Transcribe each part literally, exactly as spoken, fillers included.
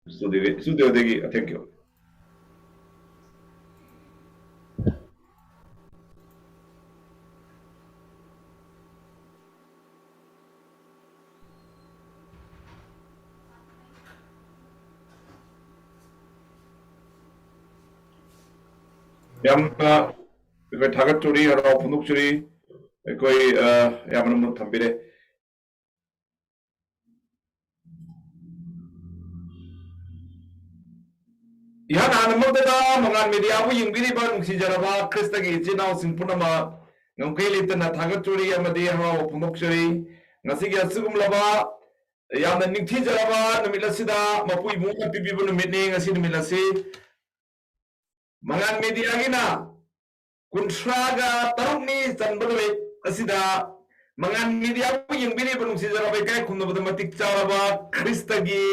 Studio, studioꯗꯒꯤ, thank you. ꯌꯥꯝꯅ ꯑꯩꯈꯣꯏ ꯊꯥꯒꯠꯆꯔꯤ, ꯍꯔꯥꯎ ꯐꯣꯡꯗꯣꯛꯆꯔꯤ꯫ ꯑꯩꯈꯣꯏ, ꯑ, ꯌꯥꯝꯅ ꯃꯨꯟ ꯊꯝꯕꯤꯔꯦ꯫ ꯏꯍꯥꯟ ꯍꯥꯟꯅꯃꯛꯇꯗ ꯃꯉꯥꯜ ꯃꯦꯗꯤꯌꯥꯕꯨ ꯌꯦꯡꯕꯤꯔꯤꯕ ꯅꯨꯡꯁꯤꯖꯔꯕ ꯈ꯭ꯔꯤꯁꯇꯒꯤ ꯏꯆꯤꯟ ꯏꯅꯥꯎꯁꯤꯡ ꯄꯨꯝꯅꯃꯛ ꯉꯝꯈꯩ ꯂꯩꯇꯅ ꯊꯥꯒꯠꯆꯔꯤ ꯑꯃꯗꯤ ꯍꯔꯥꯎꯕ ꯐꯣꯡꯗꯣꯛꯆꯔꯤ꯫ ꯉꯁꯤꯒꯤ ꯑꯁꯤꯒꯨꯝꯂꯕ ꯌꯥꯝꯅ ꯅꯤꯡꯊꯤꯖꯔꯕ ꯅꯨꯃꯤꯠ ꯑꯁꯤꯗ ꯃꯄꯨ ꯏꯕꯨꯡꯅ ꯄꯤꯕꯤꯕ ꯅꯨꯃꯤꯠꯅꯤ꯫ ꯉꯁꯤ ꯅꯨꯃꯤꯠ ꯑꯁꯤ ꯃꯉꯥꯜ ꯃꯦꯗꯤꯌꯥꯒꯤꯅ ꯀꯨꯟꯊ꯭ꯔꯥꯒ ꯇꯔꯨꯛꯅꯤ ꯆꯟꯕ ꯅꯨꯃꯤꯠ ꯑꯁꯤꯗ ꯃꯉꯥꯜ ꯃꯦꯗꯤꯌꯥꯕꯨ ꯌꯦꯡꯕꯤꯔꯤꯕ ꯅꯨꯡꯁꯤꯖꯔꯕ ꯏꯀꯥꯏ ꯈꯨꯝꯅꯕꯗ ꯃꯇꯤꯛ ꯆꯥꯔꯕ ꯈ꯭ꯔꯤꯁꯇꯒꯤ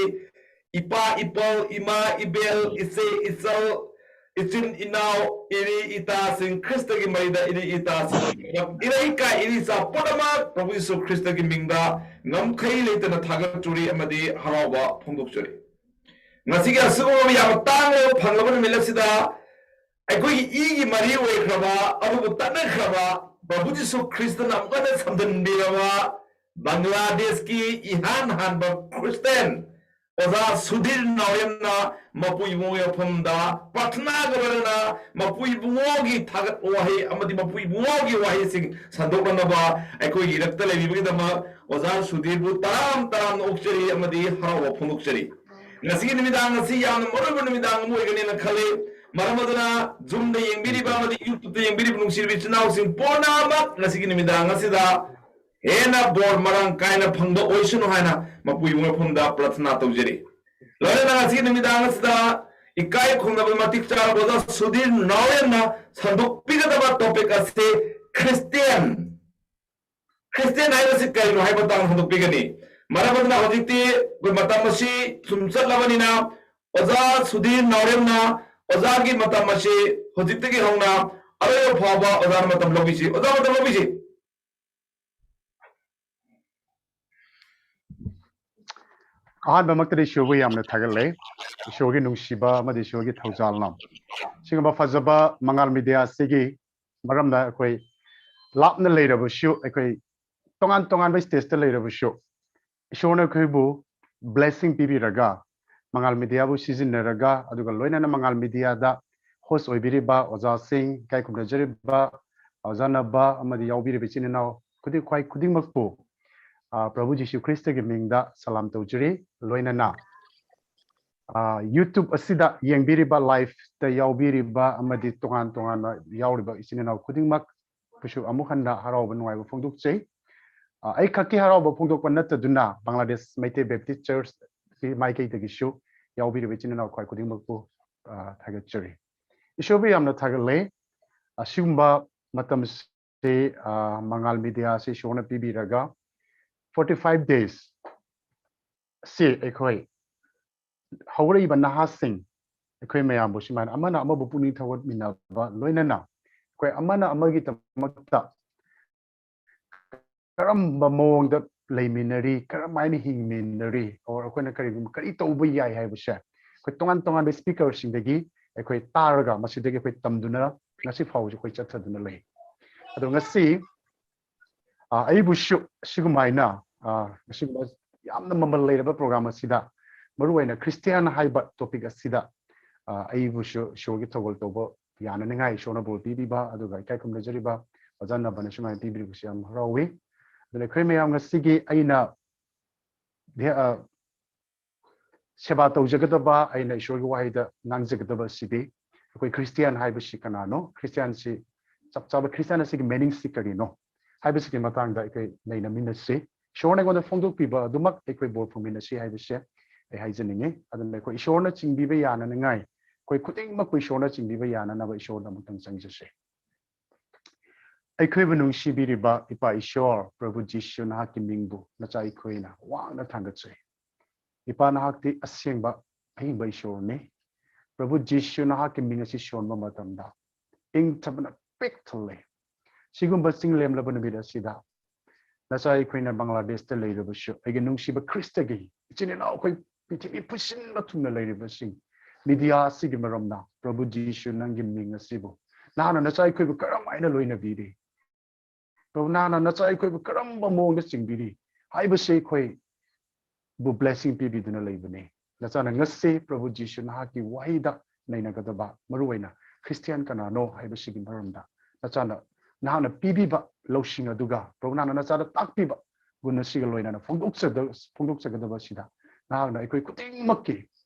ꯏꯄꯥ ꯏꯄꯧ, ꯏꯃꯥ ꯏꯕꯦꯜ, ꯏꯆꯦ ꯏꯆꯜ, ꯏꯆꯤꯟ ꯏꯅꯥꯎ, ꯏꯔꯤ ꯏꯇꯥꯁꯤꯡ, ꯈ꯭ꯔꯤꯁꯇꯒꯤ ꯃꯔꯤꯗ ꯏꯔꯤ ꯏꯇꯥꯁꯤꯡ, ꯏꯔꯩꯀꯥꯏ ꯏꯔꯤꯆꯥ ꯄꯨꯝꯅꯃꯛ ꯄ꯭ꯔꯚꯨ ꯌꯤꯁꯨ ꯈ꯭ꯔꯤꯁꯇꯒꯤ ꯃꯤꯡꯗ ꯉꯝꯈꯩ ꯂꯩꯇꯅ ꯊꯥꯒꯠꯆꯔꯤ ꯑꯃꯗꯤ ꯍꯔꯥꯎꯕ ꯐꯣꯡꯗꯣꯛꯆꯔꯤ꯫ ꯉꯁꯤꯒꯤ ꯑꯁꯤꯒꯨꯝꯕ ꯌꯥꯝꯅ ꯇꯥꯡꯅ ꯐꯪꯂꯕ ꯅꯨꯃꯤꯠ ꯑꯁꯤꯗ ꯑꯩꯈꯣꯏꯒꯤ ꯏꯒꯤ ꯃꯔꯤ ꯑꯣꯏꯈ꯭ꯔꯕ ꯑꯗꯨꯕꯨ ꯇꯠꯅꯈ꯭ꯔꯕ ꯄ꯭ꯔꯚꯨ ꯖꯤꯁꯨ ꯈ꯭ꯔꯤꯁꯇꯅ ꯑꯃꯨꯛ ꯍꯟꯅ ꯁꯝꯖꯤꯟꯕꯤꯔꯕ ꯕꯪꯒ꯭ꯂꯥꯗꯦꯁꯀꯤ ꯏꯍꯥꯟ ꯍꯥꯟꯕ ꯈ꯭ꯔꯤꯁꯇꯦꯟ ꯑꯣꯖꯥ ꯁꯨꯙꯤꯔ ꯅꯥꯎꯔꯦꯝꯅ ꯃꯄꯨ ꯏꯕꯨꯡꯉꯣꯒꯤ ꯃꯐꯝꯗ ꯄ꯭ꯔꯥꯊꯅꯥꯒ ꯂꯣꯏꯅꯅ ꯃꯄꯨ ꯏꯕꯨꯡꯉꯣꯒꯤ ꯊꯥꯒꯠ ꯋꯥꯍꯩ ꯑꯃꯗꯤ ꯃꯄꯨ ꯏꯕꯨꯡꯉꯣꯒꯤ ꯋꯥꯍꯩꯁꯤꯡ ꯁꯟꯗꯣꯛꯅꯅꯕ ꯑꯩꯈꯣꯏꯒꯤ ꯏꯔꯛꯇ ꯂꯩꯕꯤꯕꯒꯤꯗꯃꯛ ꯑꯣꯖꯥ ꯁꯨꯙꯤꯔꯕꯨ ꯇꯔꯥꯝ ꯇꯔꯥꯝꯅ ꯑꯣꯛꯆꯔꯤ ꯑꯃꯗꯤ ꯍꯔꯥꯎꯕ ꯐꯣꯡꯗꯣꯛꯆꯔꯤ꯫ ꯉꯁꯤꯒꯤ ꯅꯨꯃꯤꯗꯥꯡ ꯑꯁꯤ ꯌꯥꯝꯅ ꯃꯔꯨꯑꯣꯏꯕ ꯅꯨꯃꯤꯗꯥꯡ ꯑꯃ ꯑꯣꯏꯒꯅꯦꯅ ꯈꯜꯂꯤ꯫ ꯃꯔꯝ ꯑꯗꯨꯅ Zoomꯗ ꯌꯦꯡꯕꯤꯔꯤꯕ ꯑꯃꯗꯤ YouTubeꯇ ꯌꯦꯡꯕꯤꯔꯤꯕ ꯅꯨꯡꯁꯤꯔꯕ ꯏꯆꯤꯟ ꯏꯅꯥꯎꯁꯤꯡ ꯄꯨꯝꯅꯃꯛ ꯉꯁꯤꯒꯤ ꯅꯨꯃꯤꯗꯥꯡ ꯑꯁꯤꯗ ꯍꯦꯟꯅ ꯕꯣꯔ ꯃꯔꯥꯡ ꯀꯥꯏꯅ ꯐꯪꯕ ꯑꯣꯏꯁꯅꯨ ꯍꯥꯏꯅ ꯃꯄꯨ ꯏꯕꯨꯡ ꯃꯐꯝꯗ ꯄ꯭ꯔꯥꯊꯅꯥ ꯇꯧꯖꯔꯤ꯫ ꯂꯣꯏꯅꯅ ꯉꯁꯤꯒꯤ ꯅꯨꯃꯤꯗꯥꯡ ꯑꯁꯤꯗ ꯏꯀꯥꯏ ꯈꯨꯝꯅꯕ ꯃꯇꯤꯛ ꯆꯥꯔꯕ ꯑꯣꯖꯥ ꯁꯨꯙꯤꯔ ꯅꯥꯎꯔꯦꯝꯅ ꯁꯟꯗꯣꯛꯄꯤꯒꯗꯕ topic ꯑꯁꯤ ꯈ꯭ꯔꯤꯁꯇꯤꯌꯥꯟ ꯈ꯭ꯔꯤꯁꯇꯤꯌꯥꯟ ꯍꯥꯏꯕꯁꯤ ꯀꯔꯤꯅꯣ ꯍꯥꯏꯕ ꯃꯇꯥꯡꯗ ꯍꯟꯗꯣꯛꯄꯤꯒꯅꯤ꯫ ꯃꯔꯝ ꯑꯗꯨꯅ ꯍꯧꯖꯤꯛꯇꯤ ꯑꯩꯈꯣꯏ ꯃꯇꯝ ꯑꯁꯤ ꯁꯨꯝ ꯆꯠꯂꯕꯅꯤꯅ ꯑꯣꯖꯥ ꯁꯨꯙꯤꯔ ꯅꯥꯎꯔꯦꯝꯅ ꯑꯣꯖꯥꯒꯤ ꯃꯇꯝ ꯑꯁꯤ ꯍꯧꯖꯤꯛꯇꯒꯤ ꯍꯧꯅ ꯑꯔꯣꯏꯕ ꯐꯥꯎꯕ ꯑꯣꯖꯥꯅ ꯃꯇꯝ ꯂꯧꯕꯤꯁꯤ꯫ ꯑꯣꯖꯥ, ꯃꯇꯝ ꯂꯧꯕꯤꯁꯤ꯫ ꯑꯍꯥꯟꯕꯃꯛꯇꯗꯤ ꯏꯁꯣꯔꯕꯨ ꯌꯥꯝꯅ ꯊꯥꯒꯠꯂꯦ꯫ ꯏꯁꯣꯔꯒꯤ ꯅꯨꯡꯁꯤꯕ ꯑꯃꯗꯤ ꯏꯁꯣꯔꯒꯤ ꯊꯧꯖꯥꯜꯅ ꯁꯤꯒꯨꯝꯕ ꯐꯖꯕ ꯃꯉꯥꯜ ꯃꯤꯗꯤꯌꯥ ꯑꯁꯤꯒꯤ ꯃꯔꯝꯅ ꯑꯩꯈꯣꯏ ꯂꯥꯞꯅ ꯂꯩꯔꯕꯁꯨ, ꯑꯩꯈꯣꯏ ꯇꯣꯉꯥꯟ ꯇꯣꯉꯥꯟꯕ ꯁ꯭ꯇꯦꯖꯇ ꯂꯩꯔꯕꯁꯨ, ꯏꯁꯣꯔꯅ ꯑꯩꯈꯣꯏꯕꯨ ꯕ꯭ꯂꯦꯁꯤꯡ ꯄꯤꯕꯤꯔꯒ, ꯃꯉꯥꯜ ꯃꯤꯗꯤꯌꯥꯕꯨ ꯁꯤꯖꯤꯟꯅꯔꯒ, ꯑꯗꯨꯒ ꯂꯣꯏꯅꯅ ꯃꯉꯥꯜ ꯃꯤꯗꯤꯌꯥꯗ ꯍꯣꯁ ꯑꯣꯏꯕꯤꯔꯤꯕ ꯑꯣꯖꯥꯁꯤꯡ, ꯏꯀꯥꯏ ꯈꯨꯝꯅꯖꯔꯤꯕ ꯑꯣꯖꯥ ꯅꯕ ꯑꯃꯗꯤ ꯌꯥꯎꯕꯤꯔꯤꯕ ꯏꯆꯤꯟ ꯏꯅꯥꯎ ꯈꯨꯗꯤꯡ, ꯈ꯭ꯋꯥꯏ ꯈꯨꯗꯤꯡꯃꯛꯄꯨ, ꯑ, ꯄ꯭ꯔꯚꯨ ꯖꯤꯁꯨ ꯈ꯭ꯔꯤꯁꯇꯒꯤ ꯃꯤꯡꯗ ꯁꯂꯥꯝ ꯇꯧꯖꯔꯤ꯫ ꯂꯣꯏꯅꯅ, ꯑ, YouTube ꯑꯁꯤꯗ ꯌꯦꯡꯕꯤꯔꯤꯕ, live-ꯇ ꯌꯥꯎꯕꯤꯔꯤꯕ ꯑꯃꯗꯤ ꯇꯣꯉꯥꯟ ꯇꯣꯉꯥꯟꯅ ꯌꯥꯎꯔꯤꯕ ꯏꯆꯤꯟ ꯏꯅꯥꯎ ꯈꯨꯗꯤꯡꯃꯛꯄꯨꯁꯨ ꯑꯃꯨꯛ ꯍꯟꯅ ꯍꯔꯥꯎꯕ ꯅꯨꯡꯉꯥꯏꯕ ꯐꯣꯡꯗꯣꯛꯆꯩ꯫ ꯑ, ꯑꯩ ꯈꯛꯀꯤ ꯍꯔꯥꯎꯕ ꯐꯣꯡꯗꯣꯛꯄ ꯅꯠꯇꯗꯨꯅ, ꯕꯪꯒ꯭ꯂꯥꯗꯦꯁ ꯃꯩꯇꯩ ꯕꯦꯞꯇꯤꯁ ꯆꯔꯆꯀꯤ ꯃꯥꯏꯀꯩꯗꯒꯤꯁꯨ ꯌꯥꯎꯕꯤꯔꯤꯕ ꯏꯆꯤꯟ ꯏꯅꯥꯎ ꯈ꯭ꯋꯥꯏ ꯈꯨꯗꯤꯡꯃꯛꯄꯨ, ꯑ, ꯊꯥꯒꯠꯆꯔꯤ꯫ ꯏꯁꯣꯔꯕꯨ ꯌꯥꯝꯅ ꯊꯥꯒꯠꯂꯦ꯫ ꯑꯁꯤꯒꯨꯝꯕ ꯃꯇꯝꯁꯤ, ꯑ, ꯃꯉꯥꯜ ꯃꯤꯗꯤꯌꯥꯁꯤ ꯏꯁꯣꯔꯅ ꯄꯤꯕꯤꯔꯒ, forty five days ꯁꯤ ꯑꯩꯈꯣꯏ ꯍꯧꯔꯛꯏꯕ ꯅꯍꯥꯁꯤꯡ, ꯑꯩꯈꯣꯏ ꯃꯌꯥꯝꯕꯨ ꯁꯨꯃꯥꯏꯅ ꯑꯃꯅ ꯑꯃꯕꯨ ꯄꯨꯛꯅꯤꯡ ꯊꯧꯒꯠꯃꯤꯟꯅꯕ, ꯂꯣꯏꯅꯅ ꯑꯩꯈꯣꯏ ꯑꯃꯅ ꯑꯃꯒꯤꯗꯃꯛꯇ ꯀꯔꯝꯕ ꯃꯑꯣꯡꯗ ꯂꯩꯃꯤꯟꯅꯔꯤ, ꯀꯔꯝꯍꯥꯏꯅ ꯍꯤꯡꯃꯤꯟꯅꯔꯤ, or ꯑꯩꯈꯣꯏꯅ ꯀꯔꯤꯒꯨꯝꯕ ꯀꯔꯤ ꯇꯧꯕ ꯌꯥꯏ ꯍꯥꯏꯕꯁꯦ ꯑꯩꯈꯣꯏ ꯇꯣꯉꯥꯟ ꯇꯣꯉꯥꯟꯕ ꯁ꯭ꯄꯤꯀꯔꯁꯤꯡꯗꯒꯤ ꯑꯩꯈꯣꯏ ꯇꯥꯔꯒ, ꯃꯁꯤꯗꯒꯤ ꯑꯩꯈꯣꯏ ꯇꯝꯗꯨꯅ ꯉꯁꯤ ꯐꯥꯎꯕꯁꯨ ꯑꯩꯈꯣꯏ ꯆꯠꯊꯗꯨꯅ ꯂꯩ꯫ ꯑꯗꯣ ꯉꯁꯤ, ꯑ, ꯑꯩꯕꯨꯁꯨ ꯁꯤꯒꯨꯝꯍꯥꯏꯅ, ꯑ, ꯑꯁꯤꯒꯨꯝꯕ ꯌꯥꯝꯅ ꯃꯃꯜ ꯂꯩꯔꯕ ꯄ꯭ꯔꯣꯒ꯭ꯔꯥꯝ ꯑꯁꯤꯗ, ꯃꯔꯨꯑꯣꯏꯅ ꯈ꯭ꯔꯤꯁꯇꯤꯌꯥꯟ ꯍꯥꯏꯕ ꯇꯣꯄꯤꯛ ꯑꯁꯤꯗ, ꯑ, ꯑꯩꯕꯨꯁꯨ ꯏꯁꯣꯔꯒꯤ ꯊꯧꯒꯜ ꯇꯧꯕ ꯌꯥꯅꯅꯤꯡꯉꯥꯏ ꯏꯁꯣꯔꯅ ꯕꯣꯔ ꯄꯤꯕꯤꯕ, ꯑꯗꯨꯒ ꯏꯀꯥꯏ ꯈꯨꯝꯅꯖꯔꯤꯕ ꯑꯣꯖꯥ ꯅꯕꯅ ꯁꯨꯃꯥꯏꯅ ꯄꯤꯕꯤꯔꯤꯕꯁꯤ ꯌꯥꯝ ꯍꯔꯥꯎꯏ꯫ ꯑꯗꯨꯅ ꯑꯩꯈꯣꯏ ꯃꯌꯥꯝ ꯉꯁꯤꯒꯤ ꯑꯩꯅ ꯙ꯭ꯌ-, ꯑ, ꯁꯦꯕꯥ ꯇꯧꯖꯒꯗꯕ, ꯑꯩꯅ ꯏꯁꯣꯔꯒꯤ ꯋꯥꯍꯩꯗ ꯉꯥꯡꯖꯒꯗꯕ ꯑꯁꯤꯗꯤ ꯑꯩꯈꯣꯏ ꯈ꯭ꯔꯤꯁꯇꯤꯌꯥꯟ ꯍꯥꯏꯕꯁꯤ ꯀꯅꯥꯅꯣ, ꯈ꯭ꯔꯤꯁꯇꯤꯌꯥꯟꯁꯤ, ꯆꯞ ꯆꯥꯕ ꯈ꯭ꯔꯤꯁꯇꯤꯌꯥꯟ ꯑꯁꯤꯒꯤ ꯃꯤꯅꯤꯡꯁꯤ ꯀꯔꯤꯅꯣ ꯍꯥꯏꯕꯁꯤꯒꯤ ꯃꯇꯥꯡꯗ ꯑꯩꯈꯣꯏ ꯅꯩꯅꯃꯤꯟꯅꯁꯤ꯫ ꯏꯁꯣꯔꯅ ꯑꯩꯉꯣꯟꯗ ꯐꯣꯡꯗꯣꯛꯄꯤꯕ ꯑꯗꯨꯃꯛ ꯑꯩꯈꯣꯏ ꯕꯣꯔ ꯐꯪꯃꯤꯟꯅꯁꯤ ꯍꯥꯏꯕꯁꯦ ꯑꯩ ꯍꯥꯏꯖꯅꯤꯡꯉꯤ꯫ ꯑꯗꯨꯅ ꯑꯩꯈꯣꯏ ꯏꯁꯣꯔꯅ ꯆꯤꯡꯕꯤꯕ ꯌꯥꯅꯅꯤꯡꯉꯥꯏ, ꯑꯩꯈꯣꯏ ꯈꯨꯗꯤꯡꯃꯛꯄꯨ ꯏꯁꯣꯔꯅ ꯆꯤꯡꯕꯤꯕ ꯌꯥꯅꯅꯕ ꯏꯁꯣꯔꯗ ꯑꯃꯨꯛꯇꯪ ꯆꯪꯖꯁꯦ꯫ ꯑꯩꯈꯣꯏꯕꯨ ꯅꯨꯡꯁꯤꯕꯤꯔꯤꯕ ꯏꯄꯥ ꯏꯁꯣꯔ, ꯄ꯭ꯔꯚꯨ ꯖꯤꯁꯨ, ꯅꯍꯥꯛꯀꯤ ꯃꯤꯡꯕꯨ ꯅꯆꯥ ꯑꯩꯈꯣꯏꯅ ꯋꯥꯡꯅ ꯊꯥꯡꯒꯠꯆꯩ꯫ ꯏꯄꯥ, ꯅꯍꯥꯛꯇꯤ ꯑꯁꯦꯡꯕ ꯑꯍꯤꯡꯕ ꯏꯁꯣꯔꯅꯤ꯫ ꯄ꯭ꯔꯚꯨ ꯖꯤꯁꯨ, ꯅꯍꯥꯛꯀꯤ ꯃꯤꯡ ꯑꯁꯤ ꯁꯣꯟꯕ ꯃꯇꯝꯗ ꯏꯪꯊꯕꯅ ꯄꯤꯛ ꯊꯜꯂꯦ꯫ ꯁꯤꯒꯨꯝꯕ ꯆꯤꯡꯂꯦꯝꯂꯕ ꯅꯨꯃꯤꯠ ꯑꯁꯤꯗ ꯅꯆꯥ ꯑꯩꯈꯣꯏꯅ ꯕꯪꯒ꯭ꯂꯥꯗꯦꯁꯇ ꯂꯩꯔꯕꯁꯨ, ꯑꯩꯒꯤ ꯅꯨꯡꯁꯤꯕ ꯈ꯭ꯔꯤꯁꯇꯒꯤ ꯏꯆꯤꯟ ꯏꯅꯥꯎ ꯑꯩꯈꯣꯏ ꯄ꯭ꯔꯤꯊꯤꯕꯤ ꯄꯨꯟꯁꯤꯟꯕ ꯊꯨꯡꯅ ꯂꯩꯔꯤꯕꯁꯤꯡ, ꯃꯤꯗꯤꯌꯥ ꯑꯁꯤꯒꯤ ꯃꯔꯝꯅ, ꯄ꯭ꯔꯚꯨ ꯖꯤꯁꯨ, ꯅꯪꯒꯤ ꯃꯤꯡ ꯑꯁꯤꯕꯨ ꯅꯍꯥꯛꯅ ꯅꯆꯥ ꯑꯩꯈꯣꯏꯕꯨ ꯀꯔꯝ ꯍꯥꯏꯅ ꯂꯣꯏꯅꯕꯤꯔꯤ? ꯄ꯭ꯔꯚꯨ, ꯅꯍꯥꯛꯅ ꯅꯆꯥ ꯑꯩꯈꯣꯏꯕꯨ ꯀꯔꯝꯕ ꯃꯑꯣꯡꯗ ꯆꯤꯡꯕꯤꯔꯤ ꯍꯥꯏꯕꯁꯤ ꯑꯩꯈꯣꯏꯕꯨ blessing ꯄꯤꯕꯤꯗꯨꯅ ꯂꯩꯕꯅꯤ꯫ ꯅꯆꯥꯅ ꯉꯁꯤ ꯄ꯭ꯔꯚꯨ ꯖꯤꯁꯨ ꯅꯍꯥꯛꯀꯤ ꯋꯥꯍꯩꯗ ꯅꯩꯅꯒꯗꯕ, ꯃꯔꯨꯑꯣꯏꯅ ꯈ꯭ꯔꯤꯁꯇꯤꯌꯥꯟ ꯀꯅꯥꯅꯣ ꯍꯥꯏꯕꯁꯤꯒꯤ ꯃꯔꯝꯗ ꯅꯆꯥꯅ, ꯅꯍꯥꯛꯅ ꯄꯤꯕꯤꯕ ꯂꯧꯁꯤꯡ ꯑꯗꯨꯒ ꯄ꯭ꯔꯚꯨ ꯅꯍꯥꯛꯅ ꯅꯆꯥꯗ ꯇꯥꯛꯄꯤꯕ ꯒꯨꯟ ꯑꯁꯤꯒ ꯂꯣꯏꯅꯅ ꯐꯣꯡꯗꯣꯛꯆꯗ-, ꯐꯣꯡꯗꯣꯛꯆꯒꯗꯕ ꯑꯁꯤꯗ ꯅꯍꯥꯛꯅ ꯑꯩꯈꯣꯏ ꯈꯨꯗꯤꯡꯃꯛꯀꯤ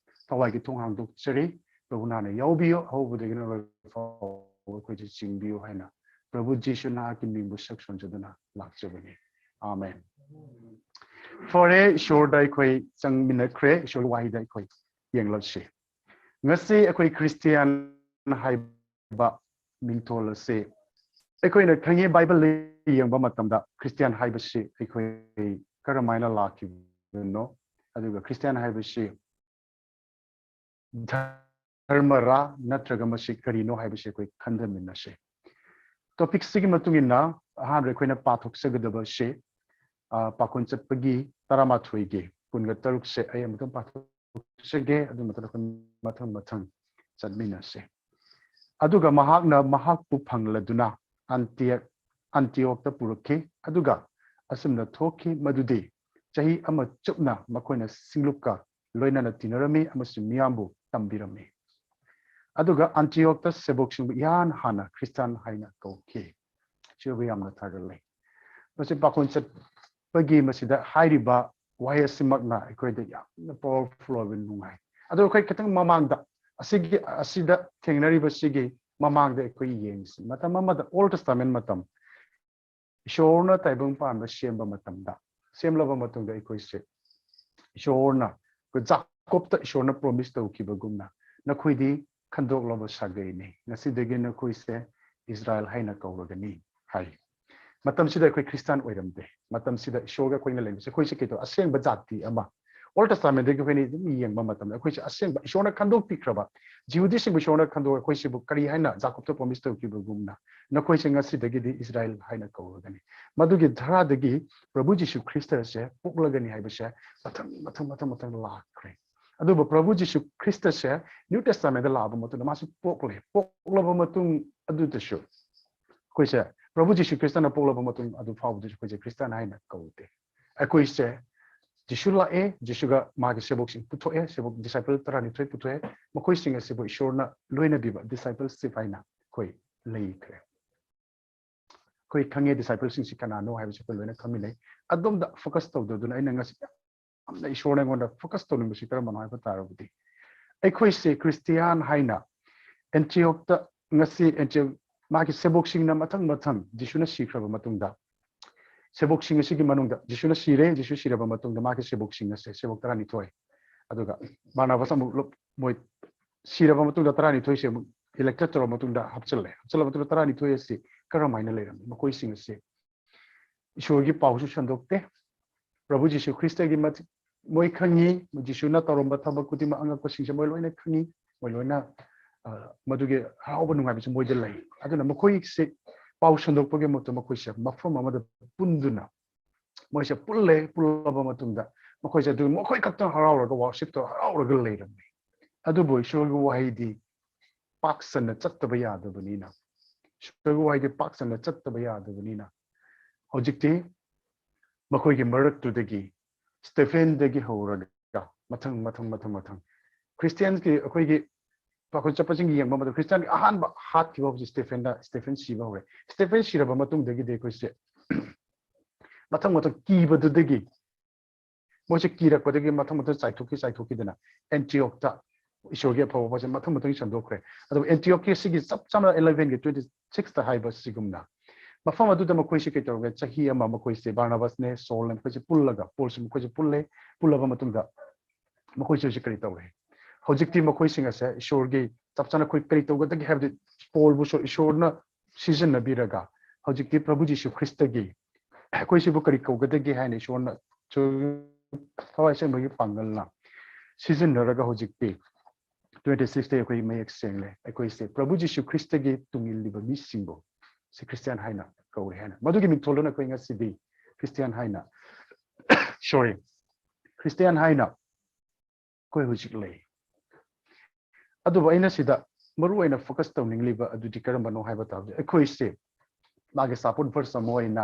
ꯊꯋꯥꯏꯒꯤ ꯊꯣꯡ ꯍꯥꯡꯗꯣꯛꯆꯔꯤ꯫ ꯄ꯭ꯔꯚꯨ ꯅꯍꯥꯛꯅ ꯌꯥꯎꯕꯤꯌꯨ, ꯑꯍꯧꯕꯗꯒꯤꯅ ꯂꯣꯏꯕ ꯐꯥꯎꯕ ꯑꯩꯈꯣꯏꯁꯨ ꯆꯤꯡꯕꯤꯌꯨ ꯍꯥꯏꯅ ꯄ꯭ꯔꯚꯨ ꯖꯤꯁꯨ ꯅꯍꯥꯛꯀꯤ ꯃꯤꯡꯕꯨ ꯁꯛ ꯁꯣꯟꯖꯗꯨꯅ ꯂꯥꯛꯆꯕꯅꯤ꯫ ꯑꯥꯃꯦꯟ꯫ ꯐꯔꯦ, ꯏꯁꯣꯔꯗ ꯑꯩꯈꯣꯏ ꯆꯪꯃꯤꯟꯅꯈ꯭ꯔꯦ, ꯏꯁꯣꯔꯒꯤ ꯋꯥꯍꯩꯗ ꯑꯩꯈꯣꯏ ꯌꯦꯡꯂꯁꯤ꯫ ꯉꯁꯤ ꯑꯩꯈꯣꯏ ꯈ꯭ꯔꯤꯁꯇꯤꯌꯥꯟ ꯍꯥꯏꯕ ꯃꯤꯡꯊꯣꯜ ꯑꯁꯤ ꯑꯩꯈꯣꯏꯅ ꯈꯪꯉꯤ, ꯕꯥꯏꯕꯜꯗ ꯌꯦꯡꯕ ꯃꯇꯝꯗ ꯈ꯭ꯔꯤꯁꯇꯤꯌꯥꯟ ꯍꯥꯏꯕꯁꯤ ꯑꯩꯈꯣꯏ ꯀꯔꯝꯍꯥꯏꯅ ꯂꯥꯛꯈꯤꯕꯅꯣ, ꯑꯗꯨꯒ ꯈ꯭ꯔꯤꯁꯇꯤꯌꯥꯟ ꯍꯥꯏꯕꯁꯤ ꯙꯔꯃꯔꯥ ꯅꯠꯇ꯭ꯔꯒ ꯃꯁꯤ ꯀꯔꯤꯅꯣ ꯍꯥꯏꯕꯁꯤ ꯑꯩꯈꯣꯏ ꯈꯟꯊꯃꯤꯟꯅꯁꯤ꯫ ꯇꯣꯄꯤꯛꯁꯤꯒꯤ ꯃꯇꯨꯡ ꯏꯟꯅ ꯑꯍꯥꯟꯕ ꯑꯩꯈꯣꯏꯅ ꯄꯥꯊꯣꯛꯆꯒꯗꯕ ꯑꯁꯤ, ꯑ, ꯄꯥꯎꯈꯨꯟ ꯆꯠꯄꯒꯤ ꯇꯔꯥꯃꯥꯊꯣꯏꯒꯤ ꯀꯨꯟꯒ ꯇꯔꯨꯛꯁꯦ ꯑꯩ ꯑꯃꯨꯛꯇꯪ ꯄꯥꯊꯣꯛꯆꯒꯦ, ꯑꯗꯨ ꯃꯇꯨꯡꯗ ꯑꯩꯈꯣꯏ ꯃꯊꯪ ꯃꯊꯪ ꯆꯠꯃꯤꯟꯅꯁꯤ꯫ ꯑꯗꯨꯒ ꯃꯍꯥꯛꯅ ꯃꯍꯥꯛꯄꯨ ꯐꯪꯂꯗꯨꯅ ꯑꯟꯇꯤꯌ-, ꯑꯟꯇꯤꯌꯣꯛꯇ ꯄꯨꯔꯛꯈꯤ, ꯑꯗꯨꯒ ꯑꯁꯨꯝꯅ ꯊꯣꯛꯈꯤ, ꯃꯗꯨꯗꯤ ꯆꯍꯤ ꯑꯃ ꯆꯨꯞꯅ ꯃꯈꯣꯏꯅ ꯁꯤꯡꯂꯨꯞꯀ ꯂꯣꯏꯅꯅ ꯇꯤꯟꯅꯔꯝꯃꯤ ꯑꯃꯁꯨꯡ ꯃꯤꯌꯥꯝꯕꯨ ꯇꯝꯕꯤꯔꯝꯃꯤ꯫ ꯑꯗꯨꯒ ꯑꯟꯇꯤꯌꯣꯛꯇ ꯁꯦꯕꯣꯛꯁꯤꯡꯕꯨ ꯏꯍꯥꯟ ꯍꯥꯟꯅ ꯈ꯭ꯔꯤꯁꯇꯥꯟ ꯍꯥꯏꯅ ꯀꯧꯈꯤ꯫ ꯁꯤꯕꯨ ꯌꯥꯝꯅ ꯊꯥꯒꯠꯂꯤ꯫ ꯃꯁꯤ ꯄꯥꯎꯈꯨꯟ ꯆꯠꯄꯒꯤ ꯃꯁꯤꯗ ꯍꯥꯏꯔꯤꯕ ꯋꯥꯍꯩ ꯑꯁꯤꯃꯛꯅ ꯑꯩꯈꯣꯏꯗ ꯌꯥꯝꯅ powerful ꯑꯣꯏꯕ, ꯅꯨꯡꯉꯥꯏ꯫ ꯑꯗꯣ ꯑꯩꯈꯣꯏ ꯈꯤꯇꯪ ꯃꯃꯥꯡꯗ, ꯑꯁꯤꯒꯤ, ꯑꯁꯤꯗ ꯊꯦꯡꯅꯔꯤꯕꯁꯤꯒꯤ ꯃꯃꯥꯡꯗ ꯑꯩꯈꯣꯏ ꯌꯦꯡꯁꯤ꯫ ꯃꯇꯝ ꯑꯃꯗ, Old Testament ꯃꯇꯝ, ꯏꯁꯣꯔꯅ ꯇꯥꯏꯕꯪ ꯄꯥꯟꯕ ꯁꯦꯝꯕ ꯃꯇꯝꯗ, ꯁꯦꯝꯂꯕ ꯃꯇꯨꯡꯗ ꯑꯩꯈꯣꯏꯁꯦ ꯏꯁꯣꯔꯅ, ꯑꯩꯈꯣꯏ ꯖꯥꯀꯣꯕꯇ ꯏꯁꯣꯔꯅ promise ꯇꯧꯈꯤꯕꯒꯨꯝꯅ, "ꯅꯈꯣꯏꯗꯤ ꯈꯟꯗꯣꯛꯂꯕ ꯁꯥꯒꯩꯅꯤ, ꯉꯁꯤꯗꯒꯤ ꯅꯈꯣꯏꯁꯦ ꯏꯁꯔꯥꯌꯦꯜ ꯍꯥꯏꯅ ꯀꯧꯔꯒꯅꯤ" ꯍꯥꯏ꯫ ꯃꯇꯝꯁꯤꯗ ꯑꯩꯈꯣꯏ ꯈ꯭ꯔꯤꯁꯇꯥꯟ ꯑꯣꯏꯔꯝꯗꯦ꯫ ꯃꯇꯝꯁꯤꯗ ꯏꯁꯣꯔꯒ ꯑꯩꯈꯣꯏꯅ ꯂꯩꯕꯁꯦ, ꯑꯩꯈꯣꯏꯁꯦ ꯀꯩꯗꯧ-, ꯑꯁꯦꯡꯕ ꯖꯥꯇꯤ ꯑꯃ, Old Testamentꯗꯒꯤ ꯑꯩꯈꯣꯏꯅ ꯑꯗꯨꯝ ꯌꯦꯡꯕ ꯃꯇꯝꯗ ꯑꯩꯈꯣꯏꯁꯦ ꯑꯁꯦꯡꯕ ꯏꯁꯣꯔꯅ ꯈꯟꯗꯣꯛꯄꯤꯈ꯭ꯔꯕ ꯖꯤꯍꯨꯗꯤꯁꯤꯡꯕꯨ ꯏꯁꯣꯔꯅ ꯈꯟꯗꯣꯛ ꯑꯩꯈꯣꯏꯁꯤꯕꯨ ꯀꯔꯤ ꯍꯥꯏꯅ ꯖꯥꯀꯣꯕꯇ promise ꯇꯧꯈꯤꯕꯒꯨꯝꯅ ꯅꯈꯣꯏꯁꯦ ꯉꯁꯤꯗꯒꯤꯗꯤ ꯏꯁꯔꯥꯌꯦꯜ ꯍꯥꯏꯅ ꯀꯧꯔꯒꯅꯤ꯫ ꯃꯗꯨꯒꯤ ꯙꯔꯥꯗꯒꯤ ꯄ꯭ꯔꯚꯨ ꯖꯤꯁꯨ ꯈ꯭ꯔꯤꯁꯇꯁꯦ ꯄꯣꯛꯂꯒꯅꯤ ꯍꯥꯏꯕꯁꯦ ꯃꯊꯪ ꯃꯊꯪ ꯃꯊꯪ ꯃꯊꯪ ꯂꯥꯛꯈ꯭ꯔꯦ꯫ ꯑꯗꯨꯕꯨ ꯄ꯭ꯔꯚꯨ ꯖꯤꯁꯨ ꯈ꯭ꯔꯤꯁꯇꯁꯦ New Testamentꯗ ꯂꯥꯛꯑꯕ ꯃꯇꯨꯡꯗ ꯃꯥꯁꯤ ꯄꯣꯛꯂꯦ꯫ ꯄꯣꯛꯂꯕ ꯃꯇꯨꯡ ꯑꯗꯨꯗꯁꯨ ꯑꯩꯈꯣꯏꯁꯦ ꯄ꯭ꯔꯚꯨ ꯖꯤꯁꯨ ꯈ꯭ꯔꯤꯁꯇꯅ ꯄꯣꯛꯂꯕ ꯃꯇꯨꯡ ꯑꯗꯨ ꯐꯥꯎꯕꯗꯁꯨ ꯑꯩꯈꯣꯏꯁꯦ ꯈ꯭ꯔꯤꯁꯇꯥꯟ ꯍꯥꯏꯅ ꯀꯧꯗꯦ꯫ ꯑꯩꯈꯣꯏꯁꯦ ꯖꯤꯁꯨ ꯂꯥꯛꯑꯦ, ꯖꯤꯁꯨꯒ ꯃꯥꯒꯤ ꯁꯦꯕꯣꯛꯁꯤꯡ ꯄꯨꯊꯣꯛꯑꯦ, ꯁꯦꯕꯣꯛ disciple ꯇꯔꯥꯅꯤꯊꯣꯏ ꯄꯨꯊꯣꯛꯑꯦ, ꯃꯈꯣꯏꯁꯤꯡ ꯑꯁꯤꯕꯨ ꯏꯁꯣꯔꯅ ꯂꯣꯏꯅꯕꯤꯕ discipleship ꯍꯥꯏꯅ ꯑꯩꯈꯣꯏ ꯂꯩꯈ꯭ꯔꯦ꯫ ꯑꯩꯈꯣꯏ ꯈꯪꯉꯦ discipleꯁꯤꯡꯁꯤ ꯀꯅꯥꯅꯣ ꯍꯥꯏꯕꯁꯤ ꯑꯩꯈꯣꯏ ꯂꯣꯏꯅ ꯈꯪꯃꯤꯟꯅꯩ꯫ ꯑꯗꯣꯝꯗ focus ꯇꯧꯗꯗꯨꯅ ꯑꯩꯅ ꯉꯁꯤ ꯌꯥꯝꯅ ꯏꯁꯣꯔꯅ ꯑꯩꯉꯣꯟꯗ focus ꯇꯧꯅꯤꯡꯕꯁꯤ ꯀꯔꯝꯕꯅꯣ ꯍꯥꯏꯕ ꯇꯥꯔꯕꯗꯤ ꯑꯩꯈꯣꯏꯁꯦ ꯈ꯭ꯔꯤꯁꯇꯤꯌꯥꯟ ꯍꯥꯏꯅ ꯑꯦꯟꯇꯤꯌꯣꯛꯇ ꯉꯁꯤ ꯑꯦꯟꯇꯤꯌꯣꯛ ꯃꯥꯒꯤ ꯁꯦꯕꯣꯛꯁꯤꯡꯅ ꯃꯊꯪ ꯃꯊꯪ ꯖꯤꯁꯨꯅ ꯁꯤꯈ꯭ꯔꯕ ꯃꯇꯨꯡꯗ ꯁꯦꯕꯣꯛꯁꯤꯡ ꯑꯁꯤꯒꯤ ꯃꯅꯨꯡꯗ ꯖꯤꯁꯨꯅ ꯁꯤꯔꯦ, ꯖꯤꯁꯨ ꯁꯤꯔꯕ ꯃꯇꯨꯡꯗ ꯃꯥꯒꯤ ꯁꯦꯕꯣꯛꯁꯤꯡ ꯑꯁꯦ ꯁꯦꯕꯣꯛ ꯇꯔꯥꯅꯤꯊꯣꯏ ꯑꯗꯨꯒ ꯕꯥꯔꯅꯥꯕꯥꯁ ꯑꯃꯨꯛ ꯂꯨꯞ- ꯃꯣꯏ ꯁꯤꯔꯕ ꯃꯇꯨꯡꯗ ꯇꯔꯥꯅꯤꯊꯣꯏꯁꯦ ꯑꯃꯨꯛ elected ꯇꯧꯔꯕ ꯃꯇꯨꯡꯗ ꯍꯥꯞꯆꯤꯜꯂꯦ꯫ ꯍꯥꯞꯆꯤꯜꯂꯕ ꯃꯇꯨꯡꯗ ꯇꯔꯥꯅꯤꯊꯣꯏ ꯑꯁꯤ ꯀꯔꯝꯍꯥꯏꯅ ꯂꯩꯔꯝꯃꯤ? ꯃꯈꯣꯏꯁꯤꯡ ꯑꯁꯤ ꯏꯁꯣꯔꯒꯤ ꯄꯥꯎꯁꯨ ꯁꯟꯗꯣꯛꯇꯦ꯫ ꯄ꯭ꯔꯚꯨ ꯖꯤꯁꯨ ꯈ꯭ꯔꯤꯁꯇꯒꯤ ꯃꯇꯤꯛ ꯃꯣꯏ ꯈꯪꯉꯤ, ꯖꯤꯁꯨꯅ ꯇꯧꯔꯝꯕ ꯊꯕꯛ ꯈꯨꯗꯤꯡꯃꯛ ꯑꯉꯛꯄꯁꯤꯡꯁꯦ ꯃꯣꯏ ꯂꯣꯏꯅ ꯈꯪꯉꯤ꯫ ꯃꯣꯏ ꯂꯣꯏꯅ ꯑ, ꯃꯗꯨꯒꯤ ꯍꯔꯥꯎꯕ ꯅꯨꯡꯉꯥꯏꯕꯁꯦ ꯃꯣꯏꯗ ꯂꯩ꯫ ꯑꯗꯨꯅ ꯃꯈꯣꯏꯁꯦ ꯄꯥꯎ ꯁꯟꯗꯣꯛꯄꯒꯤ ꯃꯍꯨꯠꯇ ꯃꯈꯣꯏꯁꯦ ꯃꯐꯝ ꯑꯃꯗ ꯄꯨꯟꯗꯨꯅ ꯃꯣꯏꯁꯦ ꯄꯨꯜꯂꯦ꯫ ꯄꯨꯜꯂꯕ ꯃꯇꯨꯡꯗ ꯃꯈꯣꯏꯁꯦ ꯑꯗꯨ ꯃꯈꯣꯏ ꯈꯛꯇꯪ ꯍꯔꯥꯎꯔꯒ worshipꯇ ꯍꯔꯥꯎꯔꯒ ꯂꯩꯔꯝꯃꯤ꯫ ꯑꯗꯨꯕꯨ ꯏꯁꯣꯔꯒꯤ ꯋꯥꯍꯩꯗꯤ ꯄꯥꯛ ꯁꯟꯅ ꯆꯠꯇꯕ ꯌꯥꯗꯕꯅꯤꯅ, ꯏꯁꯣꯔꯒꯤ ꯋꯥꯍꯩꯗꯤ ꯄꯥꯛ ꯁꯟꯅ ꯆꯠꯇꯕ ꯌꯥꯗꯕꯅꯤꯅ, ꯍꯧꯖꯤꯛꯇꯤ ꯃꯈꯣꯏꯒꯤ ꯃꯔꯛꯇꯨꯗꯒꯤ ꯁ꯭ꯇꯦꯐꯦꯟꯗꯒꯤ ꯍꯧꯔꯒ ꯃꯊꯪ ꯃꯊꯪ ꯃꯊꯪ ꯃꯊꯪ ꯈ꯭ꯔꯤꯁꯇꯤꯌꯥꯟꯁꯀꯤ ꯑꯩꯈꯣꯏꯒꯤ ꯄꯥꯈꯣꯟ ꯆꯠꯄꯁꯤꯡ ꯌꯦꯡꯕ ꯃꯇꯝꯗ ꯈ꯭ꯔꯤꯁꯇꯤꯌꯥꯟꯒꯤ ꯑꯍꯥꯟꯕ ꯍꯥꯠꯈꯤꯕ ꯍꯧꯖꯤꯛ ꯁ꯭ꯇꯦꯐꯦꯟꯗ ꯁ꯭ꯇꯦꯐꯦꯟ ꯁꯤꯕ ꯍꯧꯔꯦ꯫ ꯁ꯭ꯇꯦꯐꯦꯟ ꯁꯤꯔꯕ ꯃꯇꯨꯡꯗꯒꯤꯗꯤ ꯑꯩꯈꯣꯏꯁꯦ ꯃꯊꯪ ꯃꯊꯪ ꯀꯤꯕꯗꯨꯗꯒꯤ ꯃꯣꯏꯁꯦ ꯀꯤꯔꯛꯄꯗꯒꯤ ꯃꯊꯪ ꯃꯊꯪ ꯆꯥꯏꯊꯣꯛꯈꯤ ꯆꯥꯏꯊꯣꯛꯈꯤꯗꯅ ꯑꯦꯟꯇꯤꯌꯣꯛꯇ ꯏꯁꯣꯔꯒꯤ ꯑꯐꯕ ꯄꯥꯎꯁꯦ ꯃꯊꯪ ꯃꯊꯪ ꯁꯟꯗꯣꯛꯈ꯭ꯔꯦ꯫ ꯑꯗꯨꯒ ꯑꯦꯟꯇꯤꯌꯣꯛꯀꯤ ꯁꯤꯒꯤ ꯆꯞ ꯆꯥꯅ elevenꯒꯤ twenty sixꯇ ꯍꯥꯏꯕ ꯁꯤꯒꯨꯝꯅ ꯃꯐꯝ ꯑꯗꯨꯗ ꯃꯈꯣꯏꯁꯦ ꯀꯩ ꯇꯧꯔꯒꯦ? ꯆꯍꯤ ꯑꯃ ꯃꯈꯣꯏꯁꯦ ꯕꯥꯔꯅꯕꯥꯁꯅꯦ ꯁꯣꯜꯅꯦ ꯃꯈꯣꯏꯁꯦ ꯄꯨꯜꯂꯒ ꯄꯣꯜꯁꯨ ꯃꯈꯣꯏꯁꯦ ꯄꯨꯜꯂꯦ꯫ ꯄꯨꯜꯂꯕ ꯃꯇꯨꯡꯗ ꯃꯈꯣꯏꯁꯦ ꯍꯧꯖꯤꯛ ꯀꯔꯤ ꯇꯧꯔꯦ? ꯍꯧꯖꯤꯛꯇꯤ ꯃꯈꯣꯏꯁꯤꯡ ꯑꯁꯦ ꯏꯁꯣꯔꯒꯤ ꯆꯞ ꯆꯥꯅ ꯑꯩꯈꯣꯏ ꯀꯔꯤ ꯇꯧꯒꯗꯒꯦ ꯍꯥꯏꯕꯗꯤ ꯄꯣꯜꯕꯨꯁꯨ ꯏꯁꯣꯔꯅ ꯁꯤꯖꯤꯟꯅꯕꯤꯔꯒ ꯍꯧꯖꯤꯛꯇꯤ ꯄ꯭ꯔꯚꯨ ꯖꯤꯁꯨ ꯈ꯭ꯔꯤꯁꯇꯒꯤ ꯑꯩꯈꯣꯏꯁꯤꯕꯨ ꯀꯔꯤ ꯀꯧꯒꯗꯒꯦ ꯍꯥꯏꯅ ꯏꯁꯣꯔꯅ ꯏꯁꯣꯔꯒꯤ ꯊꯋꯥꯏ ꯑꯁꯦꯡꯕꯒꯤ ꯄꯥꯡꯒꯜꯅ ꯁꯤꯖꯤꯟꯅꯔꯒ ꯍꯧꯖꯤꯛꯇꯤ ꯇ꯭ꯋꯦꯟꯇꯤ ꯁꯤꯛꯁꯇ ꯑꯩꯈꯣꯏ ꯃꯌꯦꯛ ꯁꯦꯡꯂꯦ, ꯑꯩꯈꯣꯏꯁꯦ ꯄ꯭ꯔꯚꯨ ꯖꯤꯁꯨ ꯈ꯭ꯔꯤꯁꯇꯒꯤ ꯇꯨꯡ ꯏꯜꯂꯤꯕ ꯃꯤꯁꯤꯡꯕꯨ ꯁꯤ ꯈ꯭ꯔꯤꯁꯇꯤꯌꯥꯟ ꯍꯥꯏꯅ ꯀꯧꯔꯦ ꯍꯥꯏꯅ꯫ ꯃꯗꯨꯒꯤ ꯃꯤꯡꯊꯣꯜꯗꯨꯅ ꯑꯩꯈꯣꯏ ꯉꯁꯤꯗꯤ ꯈ꯭ꯔꯤꯁꯇꯤꯌꯥꯟ ꯍꯥꯏꯅ ꯁꯣꯔꯤ ꯈ꯭ꯔꯤꯁꯇꯤꯌꯥꯟ ꯍꯥꯏꯅ ꯑꯩꯈꯣꯏ ꯍꯧꯖꯤꯛ ꯂꯩ꯫ ꯑꯗꯨꯕꯨ ꯑꯩꯅ ꯁꯤꯗ ꯃꯔꯨ ꯑꯣꯏꯅ ꯐꯣꯀꯁ ꯇꯧꯅꯤꯡꯂꯤꯕ ꯑꯗꯨꯗꯤ ꯀꯔꯝꯕꯅꯣ ꯍꯥꯏꯕ ꯇꯥꯔꯗꯤ, ꯑꯩꯈꯣꯏꯁꯦ ꯃꯥꯒꯤ ꯁꯥꯄꯣꯠ ꯚꯔꯁ ꯑꯃ ꯑꯣꯏꯅ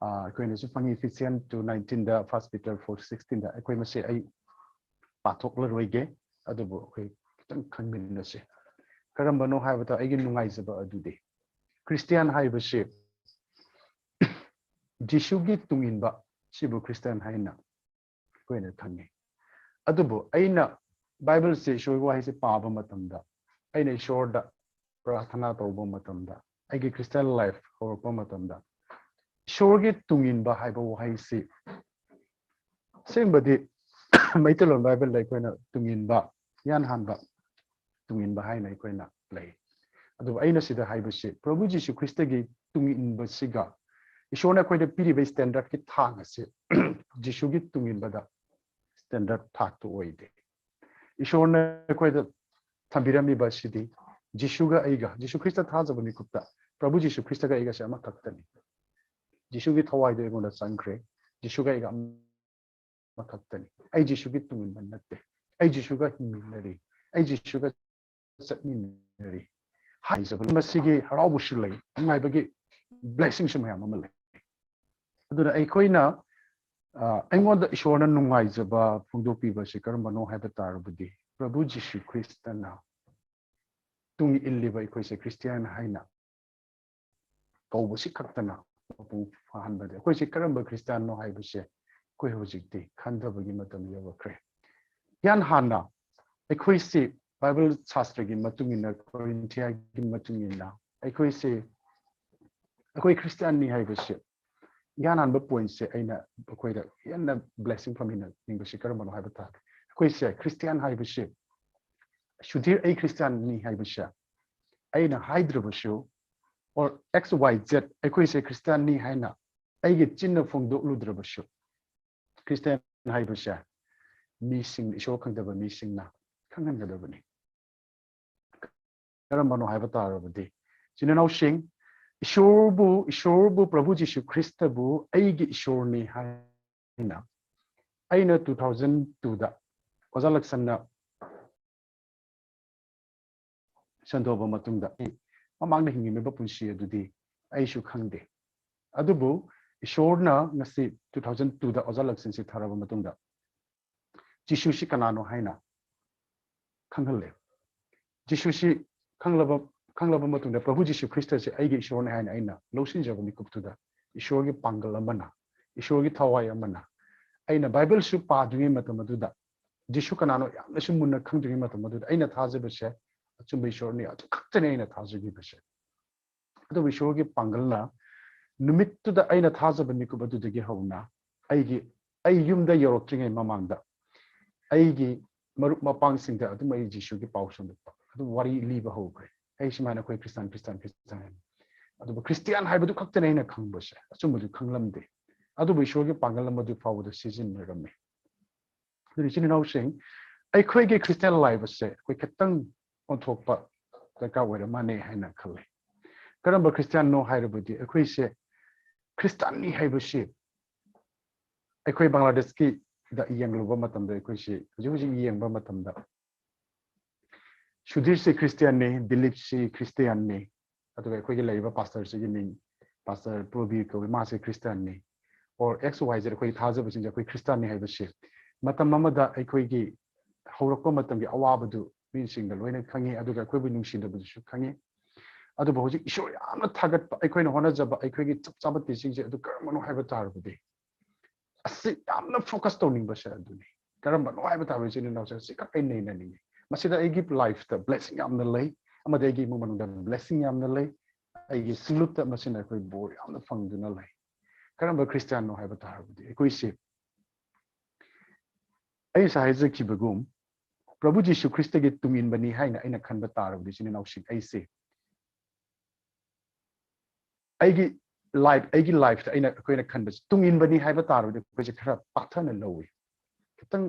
ꯑꯩꯈꯣꯏꯅꯁꯨ ꯐꯪꯉꯤ, ꯏꯐꯤꯁꯤꯌꯟ ꯇꯨ ꯅꯥꯏꯟꯇꯤꯟꯗ, ꯐꯥꯔꯁ ꯄꯤꯇꯔ ꯐꯣꯔ ꯁꯤꯛꯁꯇꯤꯟꯗ꯫ ꯑꯩꯈꯣꯏ ꯃꯁꯦ ꯑꯩ ꯄꯥꯊꯣꯛꯂꯔꯣꯏꯒꯦ, ꯑꯗꯨꯕꯨ ꯑꯩꯈꯣꯏ ꯈꯤꯇꯪ ꯈꯪꯃꯤꯟꯅꯁꯦ꯫ ꯀꯔꯝꯕꯅꯣ ꯍꯥꯏꯕꯗ, ꯑꯩꯒꯤ ꯅꯨꯡꯉꯥꯏꯖꯕ ꯑꯗꯨꯗꯤ ꯈ꯭ꯔꯤꯁꯇꯤꯌꯥꯟ ꯍꯥꯏꯕꯁꯤ ꯖꯤꯁꯨꯒꯤ ꯇꯨꯡꯏꯟꯕ ꯁꯤꯕꯨ ꯈ꯭ꯔꯤꯁꯇꯤꯌꯥꯟ ꯍꯥꯏꯅ ꯑꯩꯈꯣꯏꯅ ꯈꯪꯉꯤ꯫ ꯑꯗꯨꯕꯨ ꯑꯩꯅ ꯕꯥꯏꯕꯜꯁꯦ, ꯏꯁꯣꯔꯒꯤ ꯋꯥꯍꯩꯁꯦ ꯄꯥꯕ ꯃꯇꯝꯗ, ꯑꯩꯅ ꯏꯁꯣꯔꯗ ꯄ꯭ꯔꯥꯊꯅꯥ ꯇꯧꯕ ꯃꯇꯝꯗ, ꯑꯩꯒꯤ ꯈ꯭ꯔꯤꯁꯇꯤꯌꯥꯟ ꯂꯥꯏꯐ ꯍꯧꯔꯛꯄ ꯃꯇꯝꯗ, ꯏꯁꯣꯔꯒꯤ ꯇꯨꯡꯏꯟꯕ ꯍꯥꯏꯕ ꯋꯥꯍꯩꯁꯤ ꯑꯁꯦꯡꯕꯗꯤ ꯃꯩꯇꯩꯂꯣꯟ ꯕꯥꯏꯕꯜꯗ ꯑꯩꯈꯣꯏꯅ ꯇꯨꯡꯏꯟꯕ, ꯏꯍꯥꯟ ꯍꯥꯟꯕ ꯇꯨꯡꯏꯟꯕ ꯍꯥꯏꯅ ꯑꯩꯈꯣꯏꯅ ꯂꯩ꯫ ꯑꯗꯨꯕꯨ ꯑꯩꯅ ꯁꯤꯗ ꯍꯥꯏꯕꯁꯤ ꯄ꯭ꯔꯚꯨ ꯖꯤꯁꯨ ꯈ꯭ꯔꯤꯁꯇꯒꯤ ꯇꯨꯡꯏꯟꯕꯁꯤꯒ ꯏꯁꯣꯔꯅ ꯑꯩꯈꯣꯏꯗ ꯄꯤꯔꯤꯕ ꯁ꯭ꯇꯦꯟꯗꯔꯗꯀꯤ ꯊꯥꯛ ꯑꯁꯤ ꯖꯤꯁꯨꯒꯤ ꯇꯨꯡꯏꯟꯕꯗ ꯁ꯭ꯇꯦꯟꯗꯔꯗ ꯊꯥꯛꯇꯨ ꯑꯣꯏꯗꯦ꯫ ꯏꯁꯣꯔꯅ ꯑꯩꯈꯣꯏꯗ ꯊꯝꯕꯤꯔꯝꯃꯤꯕ ꯑꯁꯤꯗꯤ ꯖꯤꯁꯨꯒ ꯑꯩꯒ, ꯖꯤꯁꯨ ꯈ꯭ꯔꯤꯁꯇ ꯊꯥꯖꯕ ꯃꯤꯀꯨꯞꯇ ꯄ꯭ꯔꯚꯨ ꯖꯤꯁꯨ ꯈ꯭ꯔꯤꯁꯇꯒ ꯑꯩꯒꯁꯦ ꯑꯃꯈꯛꯇꯅꯤ꯫ ꯖꯤꯁꯨꯒꯤ ꯊꯋꯥꯏꯗꯨ ꯑꯩꯉꯣꯟꯗ ꯆꯪꯈ꯭ꯔꯦ, ꯖꯤꯁꯨꯒ ꯑꯩꯒ ꯑꯃꯈꯛꯇꯅꯤ꯫ ꯑꯩ ꯖꯤꯁꯨꯒꯤ ꯇꯨꯡꯏꯟꯕ ꯅꯠꯇꯦ, ꯑꯩ ꯖꯤꯁꯨꯒ ꯍꯤꯡꯃꯤꯟꯅꯔꯤ, ꯑꯩ ꯖꯤꯁꯨꯒ ꯆꯠꯃꯤꯟꯅꯔꯤ ꯍꯥꯏꯖꯕꯅꯤ꯫ ꯃꯁꯤꯒꯤ ꯍꯔꯥꯎꯕꯁꯨ ꯂꯩ, ꯅꯨꯡꯉꯥꯏꯕꯒꯤ ꯕ꯭ꯂꯦꯁꯤꯡꯁꯨ ꯃꯌꯥꯝ ꯑꯃ ꯂꯩ꯫ ꯑꯗꯨꯅ ꯑꯩꯈꯣꯏꯅ ꯑ, ꯑꯩꯉꯣꯟꯗ ꯏꯁꯣꯔꯅ ꯅꯨꯡꯉꯥꯏꯖꯕ ꯐꯣꯡꯗꯣꯛꯄꯤꯕꯁꯤ ꯀꯔꯝꯕꯅꯣ ꯍꯥꯏꯕ ꯇꯥꯔꯕꯗꯤ, ꯄ꯭ꯔꯚꯨ ꯖꯤꯁꯨ ꯈ꯭ꯔꯤꯁꯇꯅ ꯇꯨꯡ ꯏꯜꯂꯤꯕ ꯑꯩꯈꯣꯏꯁꯦ ꯈ꯭ꯔꯤꯁꯇꯤꯌꯥꯟ ꯍꯥꯏꯅ ꯀꯧꯕꯁꯤ ꯈꯛꯇꯅ ꯃꯄꯨꯡ ꯐꯥꯍꯟꯕꯗ, ꯑꯩꯈꯣꯏꯁꯦ ꯀꯔꯝꯕ ꯈ꯭ꯔꯤꯁꯇꯤꯌꯥꯟꯅꯣ ꯍꯥꯏꯕꯁꯦ ꯑꯩꯈꯣꯏ ꯍꯧꯖꯤꯛꯇꯤ ꯈꯟꯊꯕꯒꯤ ꯃꯇꯝ ꯌꯧꯔꯛꯈ꯭ꯔꯦ꯫ ꯏꯍꯥꯟ ꯍꯥꯟꯅ ꯑꯩꯈꯣꯏꯁꯤ ꯕꯥꯏꯕꯜ ꯁꯥꯁꯇ꯭ꯔꯒꯤ ꯃꯇꯨꯡ ꯏꯟꯅ, ꯀꯣꯔꯤꯟꯊꯤꯌꯥꯒꯤ ꯃꯇꯨꯡ ꯏꯟꯅ ꯑꯩꯈꯣꯏꯁꯤ, ꯑꯩꯈꯣꯏ ꯈ꯭ꯔꯤꯁꯇꯤꯌꯥꯟꯅꯤ ꯍꯥꯏꯕꯁꯦ, ꯏꯍꯥꯟ ꯍꯥꯟꯕ ꯄꯣꯏꯟꯠꯁꯦ ꯑꯩꯅ ꯑꯩꯈꯣꯏꯗ ꯍꯦꯟꯅ ꯕ꯭ꯂꯦꯁꯤꯡ ꯐꯪꯍꯟꯅꯤꯡꯕꯁꯤ ꯀꯔꯝꯕꯅꯣ ꯍꯥꯏꯕ ꯇꯥꯔꯗꯤ, ꯑꯩꯈꯣꯏꯁꯦ ꯈ꯭ꯔꯤꯁꯇꯤꯌꯥꯟ ꯍꯥꯏꯕꯁꯦ, ꯁꯨꯙꯤꯔ ꯑꯩ ꯈ꯭ꯔꯤꯁꯇꯤꯌꯥꯟꯅꯤ ꯍꯥꯏꯕꯁꯦ ꯑꯩꯅ ꯍꯥꯏꯗ꯭ꯔꯕꯁꯨ, or X Y Z ꯑꯩꯈꯣꯏꯁꯦ ꯈ꯭ꯔꯤꯁꯇꯤꯌꯥꯟꯅꯤ ꯍꯥꯏꯅ ꯑꯩꯒꯤ ꯆꯤꯟꯅ ꯐꯣꯡꯗꯣꯛꯂꯨꯗ꯭ꯔꯕꯁꯨ, ꯈ꯭ꯔꯤꯁꯇꯤꯌꯥꯟ ꯍꯥꯏꯕꯁꯦ ꯃꯤꯁꯤꯡ, ꯏꯁꯣꯔ ꯈꯪꯗꯕ ꯃꯤꯁꯤꯡꯅ ꯈꯪꯍꯟꯒꯗꯕꯅꯤ꯫ ꯀꯔꯝꯕꯅꯣ ꯍꯥꯏꯕ ꯇꯥꯔꯕꯗꯤ, ꯏꯆꯤꯟ ꯏꯅꯥꯎꯁꯤꯡ, ꯏꯁꯣꯔꯕꯨ, ꯏꯁꯣꯔꯕꯨ, ꯄ꯭ꯔꯚꯨ ꯖꯤꯁꯨ ꯈ꯭ꯔꯤꯁꯇꯕꯨ ꯑꯩꯒꯤ ꯏꯁꯣꯔꯅꯤ ꯍꯥꯏꯅ ꯑꯩꯅ two thousand two ꯗ ꯑꯣꯖꯥ ꯂꯛꯁꯟꯅ ꯁꯟꯗꯣꯛꯑꯕ ꯃꯇꯨꯡꯗ, ꯑꯩ ꯃꯃꯥꯡꯗ ꯍꯤꯡꯉꯝꯃꯤꯕ ꯄꯨꯟꯁꯤ ꯑꯗꯨꯗꯤ ꯑꯩꯁꯨ ꯈꯪꯗꯦ꯫ ꯑꯗꯨꯕꯨ ꯏꯁꯣꯔꯅ ꯉꯁꯤ two thousand two ꯗ ꯑꯣꯖꯥ ꯂꯛꯁꯟꯁꯤ ꯊꯥꯔꯕ ꯃꯇꯨꯡꯗ, ꯖꯤꯁꯨꯁꯤ ꯀꯅꯥꯅꯣ ꯍꯥꯏꯅ ꯈꯪꯍꯜꯂꯦ꯫ ꯖꯤꯁꯨꯁꯤ ꯈꯪꯂꯕ, ꯈꯪꯂꯕ ꯃꯇꯨꯡꯗ, ꯄ꯭ꯔꯚꯨ ꯖꯤꯁꯨ ꯈ꯭ꯔꯤꯁꯇꯁꯦ ꯑꯩꯒꯤ ꯏꯁꯣꯔꯅꯤ ꯍꯥꯏꯅ ꯑꯩꯅ ꯂꯧꯁꯤꯟꯖꯕ ꯃꯤꯀꯨꯞꯇꯨꯗ, ꯏꯁꯣꯔꯒꯤ ꯄꯥꯡꯒꯜ ꯑꯃꯅ, ꯏꯁꯣꯔꯒꯤ ꯊꯋꯥꯏ ꯑꯃꯅ, ꯑꯩꯅ ꯕꯥꯏꯕꯜꯁꯨ ꯄꯥꯗ꯭ꯔꯤꯉꯩ ꯃꯇꯝ ꯑꯗꯨꯗ, ꯖꯤꯁꯨ ꯀꯅꯥꯅꯣ ꯌꯥꯝꯅꯁꯨ ꯃꯨꯟꯅ ꯈꯪꯗ꯭ꯔꯤꯉꯩ ꯃꯇꯝ ꯑꯗꯨꯗ, ꯑꯩꯅ ꯊꯥꯖꯕꯁꯦ ꯑꯆꯨꯝꯕ ꯏꯁꯣꯔꯅꯤ, ꯑꯗꯨ ꯈꯛꯇꯅꯤ ꯑꯩꯅ ꯊꯥꯖꯈꯤꯕꯁꯦ꯫ ꯑꯗꯨꯕꯨ ꯏꯁꯣꯔꯒꯤ ꯄꯥꯡꯒꯜꯅ ꯅꯨꯃꯤꯠꯇꯨꯗ ꯑꯩꯅ ꯊꯥꯖꯕ ꯃꯤꯀꯨꯞ ꯑꯗꯨꯗꯒꯤ ꯍꯧꯅ ꯑꯩꯒꯤ, ꯑꯩ ꯌꯨꯝꯗ ꯌꯧꯔꯛꯇ꯭ꯔꯤꯉꯩ ꯃꯃꯥꯡꯗ ꯑꯩꯒꯤ ꯃꯔꯨꯞ ꯃꯄꯥꯡꯁꯤꯡꯗ ꯑꯗꯨꯝ ꯑꯩ ꯖꯤꯁꯨꯒꯤ ꯄꯥꯎ ꯁꯟꯗꯣꯛꯄ, ꯑꯗꯨꯝ ꯋꯥꯔꯤ ꯂꯤꯕ ꯍꯧꯈ꯭ꯔꯦ꯫ ꯑꯩ ꯁꯨꯃꯥꯏꯅ ꯑꯩꯈꯣꯏ ꯈ꯭ꯔꯤꯁꯇꯥꯟ, ꯈ꯭ꯔꯤꯁꯇꯥꯟ, ꯈ꯭ꯔꯤꯁꯇꯥꯟ ꯍꯥꯏꯅ꯫ ꯑꯗꯨꯕꯨ ꯈ꯭ꯔꯤꯁꯇꯤꯌꯥꯟ ꯍꯥꯏꯕꯗꯨ ꯈꯛꯇꯅꯦ ꯑꯩꯅ ꯈꯪꯕꯁꯦ, ꯑꯆꯨꯝꯕꯗꯨ ꯈꯪꯂꯝꯗꯦ꯫ ꯑꯗꯨꯕꯨ ꯏꯁꯣꯔꯒꯤ ꯄꯥꯡꯒꯜ ꯑꯃꯗꯨ ꯐꯥꯎꯕꯗ ꯁꯤꯖꯤꯟꯅꯔꯝꯃꯤ꯫ ꯑꯗꯨꯅ ꯏꯆꯤꯟ ꯏꯅꯥꯎꯁꯤꯡ, ꯑꯩꯈꯣꯏꯒꯤ ꯈ꯭ꯔꯤꯁꯇꯤꯌꯥꯟ ꯂꯥꯏꯐ ꯑꯁꯦ ꯑꯩꯈꯣꯏ ꯈꯤꯇꯪ ꯑꯣꯟꯊꯣꯛꯄ ꯗꯔꯀꯥꯔ ꯑꯣꯏꯔ ꯃꯥꯜꯂꯦ ꯍꯥꯏꯅ ꯈꯜꯂꯦ꯫ ꯀꯔꯝꯕ ꯈ꯭ꯔꯤꯁꯇꯤꯌꯥꯟꯅꯣ ꯍꯥꯏꯔꯕꯗꯤ, ꯑꯩꯈꯣꯏꯁꯦ ꯈ꯭ꯔꯤꯁꯇꯥꯟꯅꯤ ꯍꯥꯏꯕꯁꯤ ꯑꯩꯈꯣꯏ ꯕꯪꯒ꯭ꯂꯥꯗꯦꯁꯀꯤꯗ ꯌꯦꯡꯂꯨꯕ ꯃꯇꯝꯗ, ꯑꯩꯈꯣꯏꯁꯤ ꯍꯧꯖꯤꯛ ꯍꯧꯖꯤꯛ ꯌꯦꯡꯕ ꯃꯇꯝꯗ, ꯁꯨꯙꯤꯔꯁꯤ ꯈ꯭ꯔꯤꯁꯇꯤꯌꯥꯟꯅꯤ, ꯗꯤꯂꯤꯞꯁꯤ ꯈ꯭ꯔꯤꯁꯇꯤꯌꯥꯟꯅꯤ, ꯑꯗꯨꯒ ꯑꯩꯈꯣꯏꯒꯤ ꯂꯩꯔꯤꯕ ꯄꯥꯁꯇꯔꯁꯤꯒꯤ ꯃꯤꯡ ꯄꯥꯁꯇꯔ ꯄ꯭ꯔꯣꯕꯤꯔ ꯀꯧꯏ, ꯃꯥꯁꯦ ꯈ꯭ꯔꯤꯁꯇꯤꯌꯥꯟꯅꯤ, or X Y Z, ꯑꯩꯈꯣꯏꯒꯤ ꯊꯥꯖꯕꯁꯤꯡꯁꯦ ꯑꯩꯈꯣꯏ ꯈ꯭ꯔꯤꯁꯇꯤꯌꯥꯟꯅꯤ ꯍꯥꯏꯕꯁꯤ ꯃꯇꯝ ꯑꯃꯗ ꯑꯩꯈꯣꯏꯒꯤ ꯍꯧꯔꯛꯄ ꯃꯇꯝꯒꯤ ꯑꯋꯥꯕꯗꯨ ꯃꯤꯁꯤꯡꯅ ꯂꯣꯏꯅ ꯈꯪꯉꯤ, ꯑꯗꯨꯒ ꯑꯩꯈꯣꯏꯕꯨ ꯅꯨꯡꯁꯤꯅꯕꯗꯨꯁꯨ ꯈꯪꯉꯤ꯫ ꯑꯗꯨꯕꯨ ꯍꯧꯖꯤꯛ ꯏꯁꯣꯔ ꯌꯥꯝꯅ ꯊꯥꯒꯠꯄ, ꯑꯩꯈꯣꯏꯅ ꯍꯣꯠꯅꯖꯕ, ꯑꯩꯈꯣꯏꯒꯤ ꯆꯞ ꯆꯥꯕ ꯇꯤꯆꯤꯡꯁꯦ ꯑꯗꯨ ꯀꯔꯝꯕꯅꯣ ꯍꯥꯏꯕ ꯇꯥꯔꯕꯗꯤ, ꯑꯁꯤ ꯌꯥꯝꯅ ꯐꯣꯀꯁ ꯇꯧꯅꯤꯡꯕꯁꯦ ꯑꯗꯨꯅꯤ꯫ ꯀꯔꯝꯕꯅꯣ ꯍꯥꯏꯕ ꯇꯥꯔꯕꯗꯤ, ꯏꯆꯤꯟ ꯏꯅꯥꯎꯁꯦ ꯑꯁꯤ ꯈꯛ ꯑꯩ ꯅꯩꯅꯅꯤꯡꯉꯤ꯫ ꯃꯁꯤꯗ ꯑꯩꯒꯤ ꯂꯥꯏꯐꯇ ꯕ꯭ꯂꯦꯁꯤꯡ ꯌꯥꯝꯅ ꯂꯩ, ꯑꯃꯗꯤ ꯑꯩꯒꯤ ꯏꯃꯨꯡ ꯃꯅꯨꯡꯗ ꯕ꯭ꯂꯦꯁꯤꯡ ꯌꯥꯝꯅ ꯂꯩ, ꯑꯩꯒꯤ ꯁꯤꯡꯂꯨꯞꯇ ꯃꯁꯤꯅ ꯑꯩꯈꯣꯏ ꯕꯣꯔ ꯌꯥꯝꯅ ꯐꯪꯗꯨꯅ ꯂꯩ꯫ ꯀꯔꯝꯕ ꯈ꯭ꯔꯤꯁꯇꯤꯌꯥꯟꯅꯣ ꯍꯥꯏꯕ ꯇꯥꯔꯕꯗꯤ, ꯑꯩꯈꯣꯏꯁꯦ, ꯑꯩ ꯉꯁꯥꯏ ꯍꯥꯏꯖꯈꯤꯕꯒꯨꯝ, ꯄ꯭ꯔꯚꯨ ꯖꯤꯁꯨ ꯈ꯭ꯔꯤꯁꯇꯒꯤ ꯇꯨꯡꯏꯟꯕꯅꯤ ꯍꯥꯏꯅ ꯑꯩꯅ ꯈꯟꯕ ꯇꯥꯔꯕꯗꯤ, ꯏꯆꯤꯟ ꯏꯅꯥꯎꯁꯤꯡ, ꯑꯩꯁꯦ ꯑꯩꯒꯤ ꯂꯥꯏꯐ, ꯑꯩꯒꯤ ꯂꯥꯏꯐꯇ ꯑꯩꯅ, ꯑꯩꯈꯣꯏꯅ ꯈꯟꯕꯁꯦ ꯇꯨꯡꯏꯟꯕꯅꯤ ꯍꯥꯏꯕ ꯇꯥꯔꯕꯗꯤ, ꯑꯩꯈꯣꯏꯁꯦ ꯈꯔ ꯄꯥꯊꯅ ꯂꯧꯏ꯫ ꯈꯤꯇꯪ